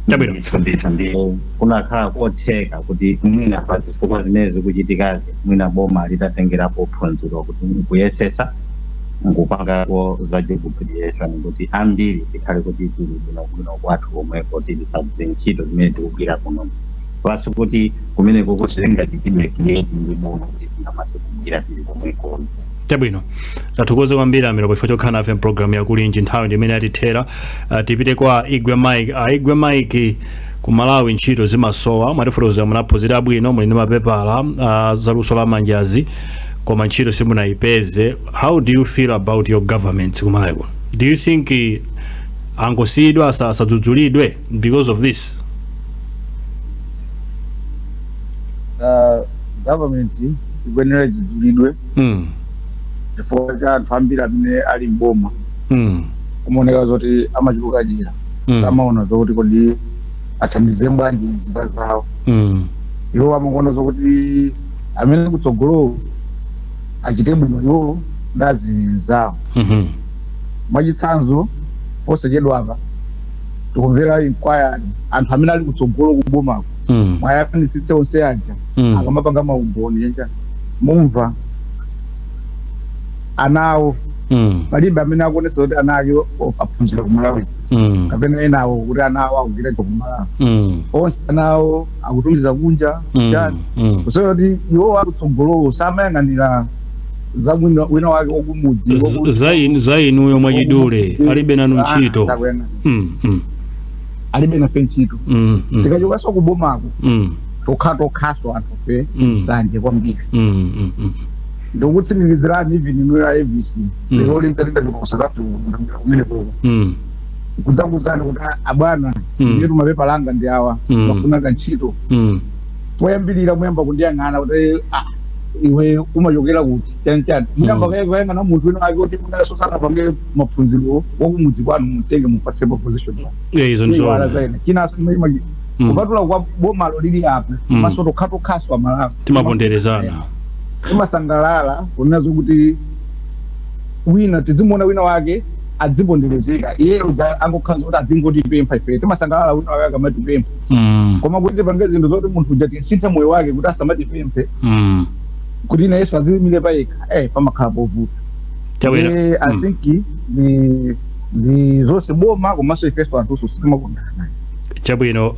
Chabwino. Ndithu, ndi kunakhala kotheka kuti mwina pa zifukwa zimene zikuchitikazi, mwina boma litatengerapo phunziro kuti nkuyesesa nkupangako za job creation, kuti ambiri tikhale kuti tili bwinobwino kwathu komweko, tili pa zintchito zimene tikugwira kunozi, pasi kuti kumeneko kusingachitidwe create ndi boma, kuti tingamathe kugwira tili komweko. Chabwino, tathokoza kwambiri Amiropo chifukwa chokhala nafe mpulogalamu yakulinji. Nthawi ndi imene yatithera. Tipite kwa Igwe Mike. Igwe Mike, ku Malawi ntchito zimasowa. Mwatifotokozera, munaphunzira bwino, muli ndi mapepala zaluso la manjazi, koma ntchito simunayipeze. How do you feel about your government ku Malawi kuno? Do you think angosiyidwa, asadzudzulidwe because of this? Government ikuyenera idzudzulidwe chifukwa cha anthu ambiri amene ali mboma kumaoneka zoti amachuluka dyera, samaona zokuti kodi athandize bwanji nzika zawo. Iwo amakuona zokuti amene kutsogolo achite bwino iwo ndazi zawo. Mwachitsanzo, posachedwa apa tikumvera inquiry, anthu amene ali kutsogolo kubomako, mwayang'anitsitse onse aja, akamapanga maumboni yenja, mumva anawo, palibe amene akuonetsa kuti ana ake aphunzira kumalawi, kapena enawo kuti ana awo akugwira kumalawi. Onse anawo akutumiza kunja. Chani? Kusonyeza kuti iwo akutsogolowo samayang'anira za wina wake wakumudzi. Za inuyo mwachidule, alibe nanu ntchito. Sakuyang'anira. Alibe nafe ntchito. Tikachokanso kubomako, tokha tokhaso anthu fe, nsanje kwambiri. Ndikutsimikizirani, even inu ya ABC, lero limtalinda ku South Africa kumene koko, kudzakuzani kuti, "Abwana, ndiyetu mapepala anga ndi awa, mafuna kantchito." Poyambirira muyamba kundiyang'ana kuti, "Ah, iwe umachokera kuti?" Chanichani, muyamba kuyang'ana munthu wina wake kuti munaso sanapange maphunziro, wakumudzi kwanu, mutenge mupatsepo position. Izo Iwala ndizoona. Zaina chinaso kupatula kwa bomalo lili apa, maso tokha tokhaso amalawi timaponderezana. Timasangalala kunena zokuti wina tidzimuona wina wake adziponderezeka, iye uja angokhala kuti adzingotipempha. Ife timasangalala wina wake akamatipempha, koma kuti tipange zinthu zoti munthu uja tisinthe moyo wake kuti asamatipemphe, kuti nayenso azilimire payekha, pamakhala povuta. Chabwino. I think ndi zonse boma komanso ifenso anthuso sitimakondana. Chabwino.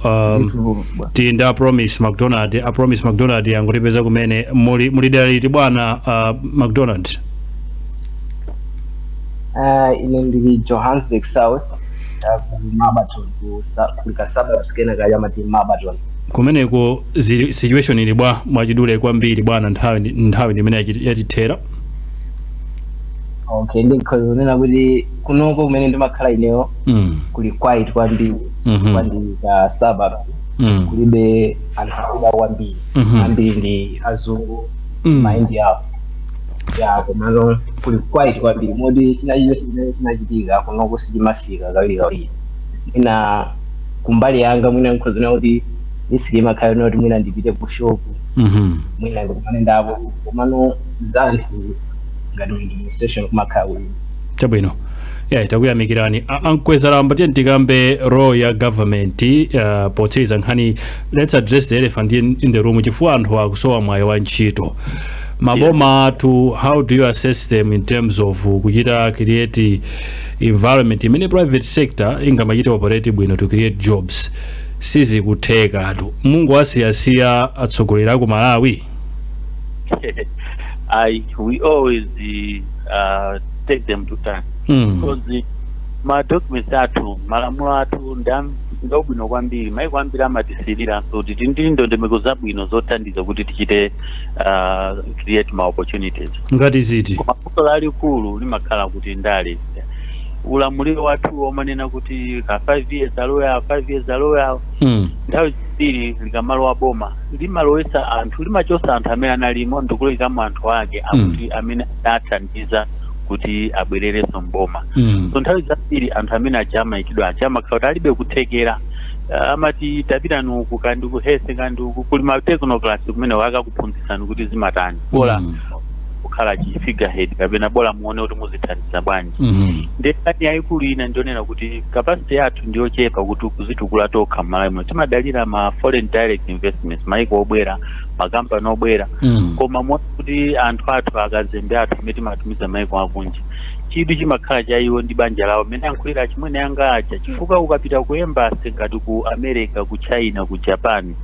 Tili ndi a Promise McDonald. A Promise McDonald, angotipeza kumene. Muli dera liti, bwana McDonald? Ine ndili Johannesburg South, ku Mabbaton, kuli ka suburbs kena kali amati Mabbaton. Kumeneko situation ili bwa? Mwachidule kwambiri, bwana, nthawi ndimene yatithera. Okay, ndikhoza kunena kuti kunoko kumene ndimakhala ineyo kuli quiet kwambiri, kwambiri ka suburb, kulibe anthu akuda kwambiri, ambiri ndi azungu, maindi awo ya, komano kuli quiet kwambiri moti china chilichonse chimene chinachitika kunoko sichimafika kawirikawiri. Mwina kumbali yanga, mwina nkhozina kuti risk imakhala kuti mwina ndipite ku shop, mwina ndikumane ndabo, komano zanthu ngati mu administration kumakhala kuti Chabwino, yeah, takuyamikirani a Mkwezalamba. Tiye tikambe role ya government potsiriza nkhani. Let's address the elephant in the room, chifukwa anthu akusowa mwayi wa ntchito. Maboma athu, how do you assess them in terms of kuchita create environment imene private sector ingamachite operate bwino to create jobs? Sizikuthekatu, mungowasiyasiya atsogoleri aku Malawi? We always take them to task because ma documents athu, malamulo athu ndabwino kwambiri. Maiko ambiri amatisiriranso kuti tili ndi ndondomeko zabwino zothandiza kuti tichite create ma opportunities. Ngati ziti? Koma vuto lalikulu limakhala kuti ndale, ulamuliro wathu omanena kuti ka 5 years aloya, 5 years aloya, nthawi zambiri likamalowa boma limalowesa anthu, limachosa anthu amene analimo ndikulowekamo anthu ake akuti amene adathandiza kuti abwererenso mboma. So nthawi zambiri anthu amene aja amayikidwa aja amakhala kuti alibe kuthekera. Amati tapitani uku, kandi ku health, kandi uku kuli ma technocrats kumene wakakuphunzitsani kuti zimatani, bola kukhala chi figurehead kapena bola muone kuti muzithandiza bwanji. Ndi nkhani yayikulu ina ndionena kuti capacity yathu ndiyochepa kuti kuzitukula tokha m'Malawi muno. Timadalira ma foreign direct investments, maiko obwera, makampani obwera, koma muone kuti anthu athu, akazembe athu amene timatumiza maiko akunja, chidwi chimakhala cha iwo ndi banja lawo, mmene ankhulira chimwene anga aja, chifukwa ukapita ku embassy ngati ku America, ku China, ku Japan,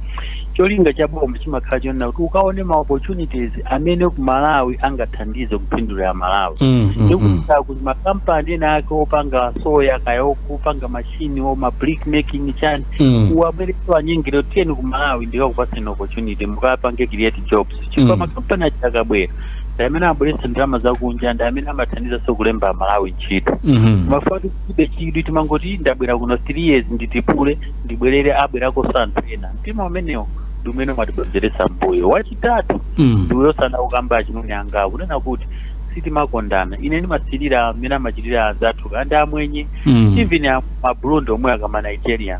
cholinga cha boma chimakhala chonena kuti ukaone ma opportunities amene ku Malawi angathandize kupindulira Malawi. Ndikuti kuti makampani ena ake opanga soya, kaya okupanga machini o ma brick making chani, uwabweretse anyengere, tiyeni ku Malawi ndikakupaseni opportunity mukapange create jobs, chifukwa makampani aja akabwera ndi amene abweretsa ndalama zakunja, ndi amene amathandizanso kulemba Malawi ntchito. Mafuta tilibe chidwi, timangoti ndabwera kuno 3 years nditipule, ndibwerere, abwerakonso anthu ena. Mtima umenewo ndi umene umatibwezeretsa mbuyo. Wachitatu ndiuyosana kukamba chimwene anga kunena kuti sitimakondana. Ine ndimasirira amene amachitira anzathu kandi amwenye, even maburundi omwe akama Nigeria.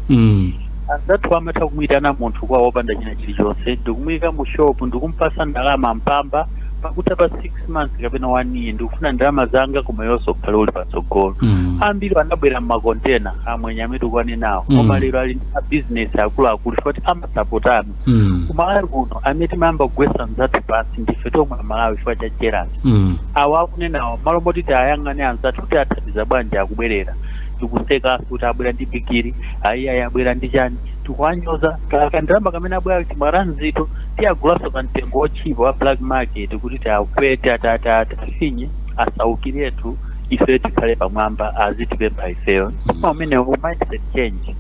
Anzathu amatha kumuyitana munthu kwa wopanda china chilichonse, ndikumuyika mu shop, ndikumpasa ndalama mpamba, pakuti pa 6 months kapena 1 year ndikufuna ndalama zanga, koma yonso ukhale uli patsogolo. Ambiri anabwera mmakontena, amwenye amene tikuwanenawo, koma lero ali ndi mabizinesi akuluakulu chifukwa amasapotana. Kumalawi kuno amene timayamba kugwetsa mzathu pansi ndife tomwe Amalawi chifukwa cha jealous. Awa akunenawo, malo moti tiyayang'ane anzathu kuti athandiza bwanji akubwerera, tikusekaso kuti abwera ndi bigiri, ayi ayi, abwera ndi chani, tikuwanyoza. Kandalama kamene abwera timaranzito tiyagulaso kamtengo otchipa wa black market kuti tiakwete, tafinye asaukiretu, ife tikhale pamwamba, azitipempha ifeyo. Koma umenewo mindset change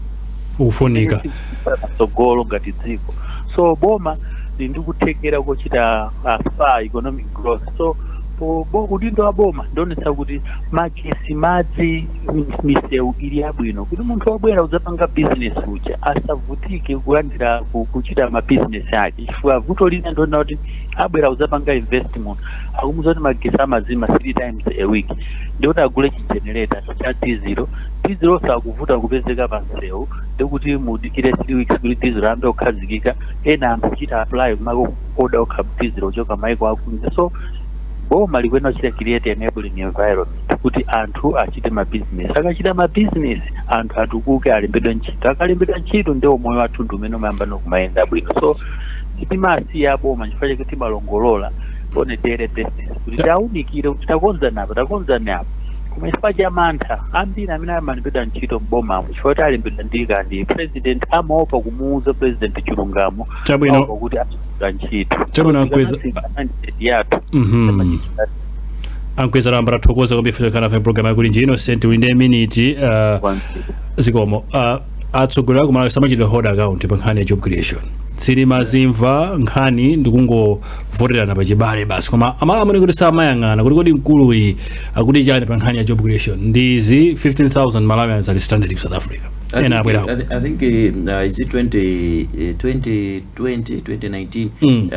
Ukufunika. patsogolo ngati dziko. So boma lili ndi kuthekera kochita spur economic growth. So udindo wa boma ndionetsa kuti magesi, madzi, misewu ili yabwino kuti munthu wabwera udzapanga business uja asavutike kulandira kuchita mabizinesi ake, chifukwa vuto lina ndiona kuti abwera udzapanga investment, akumuza kuti magesi amazima 3 times a week, ndikuti agule chigenerator cha diesel. Diesel sakuvuta kupezeka pa msewu, ndikuti mudikire 3 weeks kuti diesel ambe kukhazikika. Ena anthu kuchita apply kumako order okha diesel kuchoka maiko akunja. So boma likuyenera kuchita create enabling environment kuti anthu achite mabizinesi. Akachita mabizinesi, anthu atukuke, alembedwe ntchito. Akalembedwa ntchito, ndiwo moyo wathu ndi umene umayamba nokumayenda bwino. So sitimasiya boma, chifukwa chake timalongolola on a daily basis kuti tawunikire kuti takonzani apa, takonzani apa. Koma chifukwa cha mantha, ambiri amene amalembedwa ntchito mbomamo, chifukwa kuti alembedwa ndi kandi president, amaopa kumuuza president chilungamo. Chabwino. Amaopa kuti achitira ntchito. Chabwino, Ankweza. Mindset yathu. A Mkwezalamba, tathokoza kwambiri kukhala nafe program yakuti nji. Innocent, uli ndi minute. Zikomo. Atsogoleri aku Malawi samachitira hold account pa nkhani ya job creation. Silimazimva nkhani ndikungovoterana pachibale basi, koma Amalawi amene kuti samayang'ana kuti kodi mkuluyi akuti chani pa nkhani ya job creation. Ndizi 15,000 Malawians ali stranded in South Africa. Ena abwerako. I think is it 2020, 2019,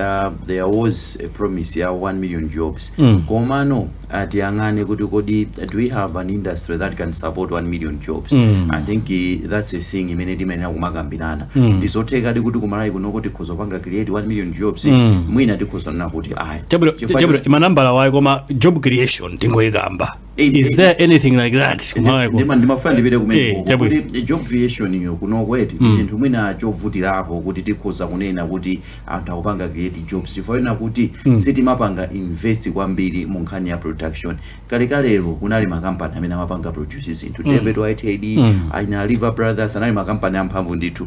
there was a promise ya 1 million jobs. Komano atiyang'ane kuti kodi do we have an industry that can support 1 million jobs? I think that's a thing imene timayenera kumakambirana. Ndizotheka kuti kumalawi kunoko tikhoza kupanga create 1 million jobs? Mwina tikhoza kunena kuti ayi. Chabwino. Chifukwa Chabwino, manambala wayi, koma job creation tingoyikamba, is there anything like that kumalawi kuno? Ndimafuna ndipite kumene Chabwino. kuti job creation iyo kunoko eti ndi chinthu mwina chovutirapo kuti tikhoza kunena kuti anthu akupanga create jobs, chifukwa ena kuti sitimapanga invest kwambiri mu nkhani ya production. Kalekalero kunali makampani amene amapanga produce zinthu, David Whitehead, aina Lever Brothers, anali makampani amphamvu ndithu,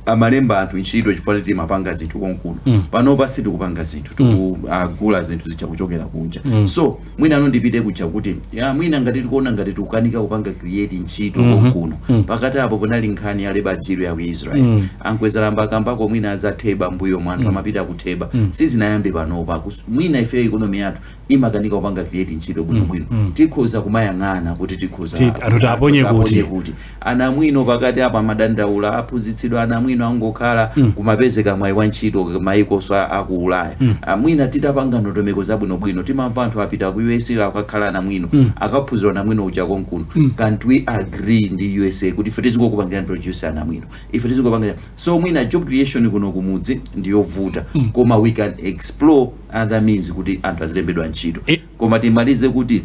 amalemba anthu ntchito chifukwa timapanga zinthu konkuno. Panopa sitikupanga zinthu, tikugula zinthu zija kuchokera kunja. So mwina ano ndipite kuja kuti ya mwina ngati tikuona ngati tikukanika kupanga create ntchito konkuno. Pakati apo kunali nkhani ya labor deal ya ku Israel. Ankwezalamba akambako mwina za theba mbuyo mwa anthu amapita kutheba. Sizinayambe panopa. Mwina ife economy yathu imakanika kupanga create ntchito bwinobwino. Tikhoza kumayang'ana kuti tikhoza Anthu taponye kuti. Kuti ana mwino pakati apa madandaula aphunzitsidwa, ana mwino angokhala kumapezeka mwayi wa ntchito maikoso aku Ulaya. Mwina titapanga ndondomeko zabwinobwino, timamva anthu apita ku USA akakhala ana mwino, akaphunzira na mwino uja konkuno. Can't we agree ndi USA kuti ife tizingokupangira produce ana mwino, ife tizingopangira? So mwina job creation kuno kumudzi ndiyovuta, koma we can explore other means kuti anthu azilembedwa ntchito. Koma timalize kuti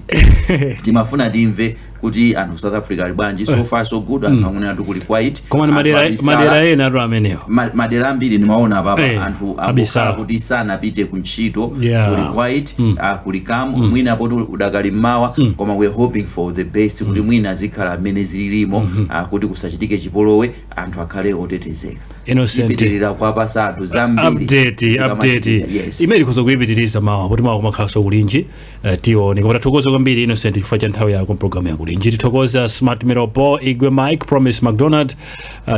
timafuna timve kuti anthu South Africa ali bwanji. So far so good, anthu akunena kuti kuli quiet. Koma ni Anthu madera abisala. Madera ena atu amenewo. Madera ambiri nimaona papa anthu abisala. angokhala kuti sanapite ku ntchito. Kuli quiet, kuli calm. Mwina poti udakali mmawa, koma we're hoping for the best kuti mwina zikhala mmene zililimo, kuti kusachitike chipolowe, anthu akhale otetezeka. Innocent. Ipitirira kuwapasa anthu zambiri Update, update. zikamachitika. Yes. Imene tikhoza kuyipitiriza mawa, kuti mawa kumakhalanso kulinji. Tione. Koma tathokoza kwambiri, Innocent, chifukwa cha nthawi yako mpulogalamu yakulinji. Tithokoza Smart Miropo, Igwe Mike, Promise McDonald,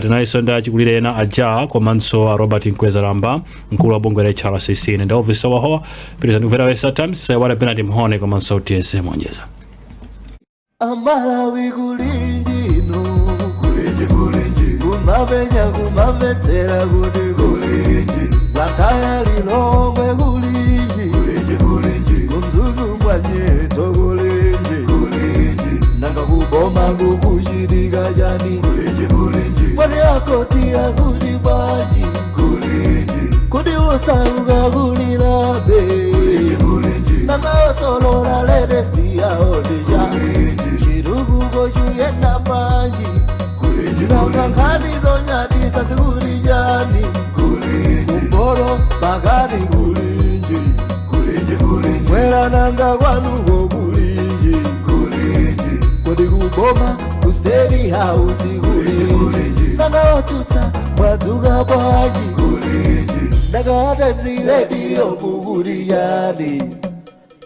tinalinso ndi achikulire ena aja, komanso a Robert Mkwezalamba, mkulu wa bungwe la HRCC, ndi Elvis Wahowa. Pitirizani kumvera West Times. Tisaiwale Bernard Mhone komanso TSM Onjeza. Amalawi, kulinjino, kulinji, kulinji, kumapenya kumamvetsera kuti kulinji, Blantyre, Lilongwe, kulinji, kulinji, kulinji, kumzuzu mwanyetso, kulinji, kulinji, nanga kuboma kukuchitika chani? Kulinji, kulinji, mwati akoti akuti bwanji? Kulinji, kuti usauka kulilabe? Kulinji, kulinji, nanga osolola latest yawo ndija chitukuko chuyenda bwanji? Nanga nkhani zonyadisa zikuli chani? Kumporo pakati, kulinji, mwera, nanga kwanuko kulinji? Kodi kuboma ku State House kulinji? Nanga otsutsa mwadzuka bwanji? Nanga Times Radio kukuli chani?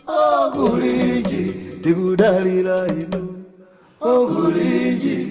Oh, kulinji, tikudalira inu. Oh, kulinji.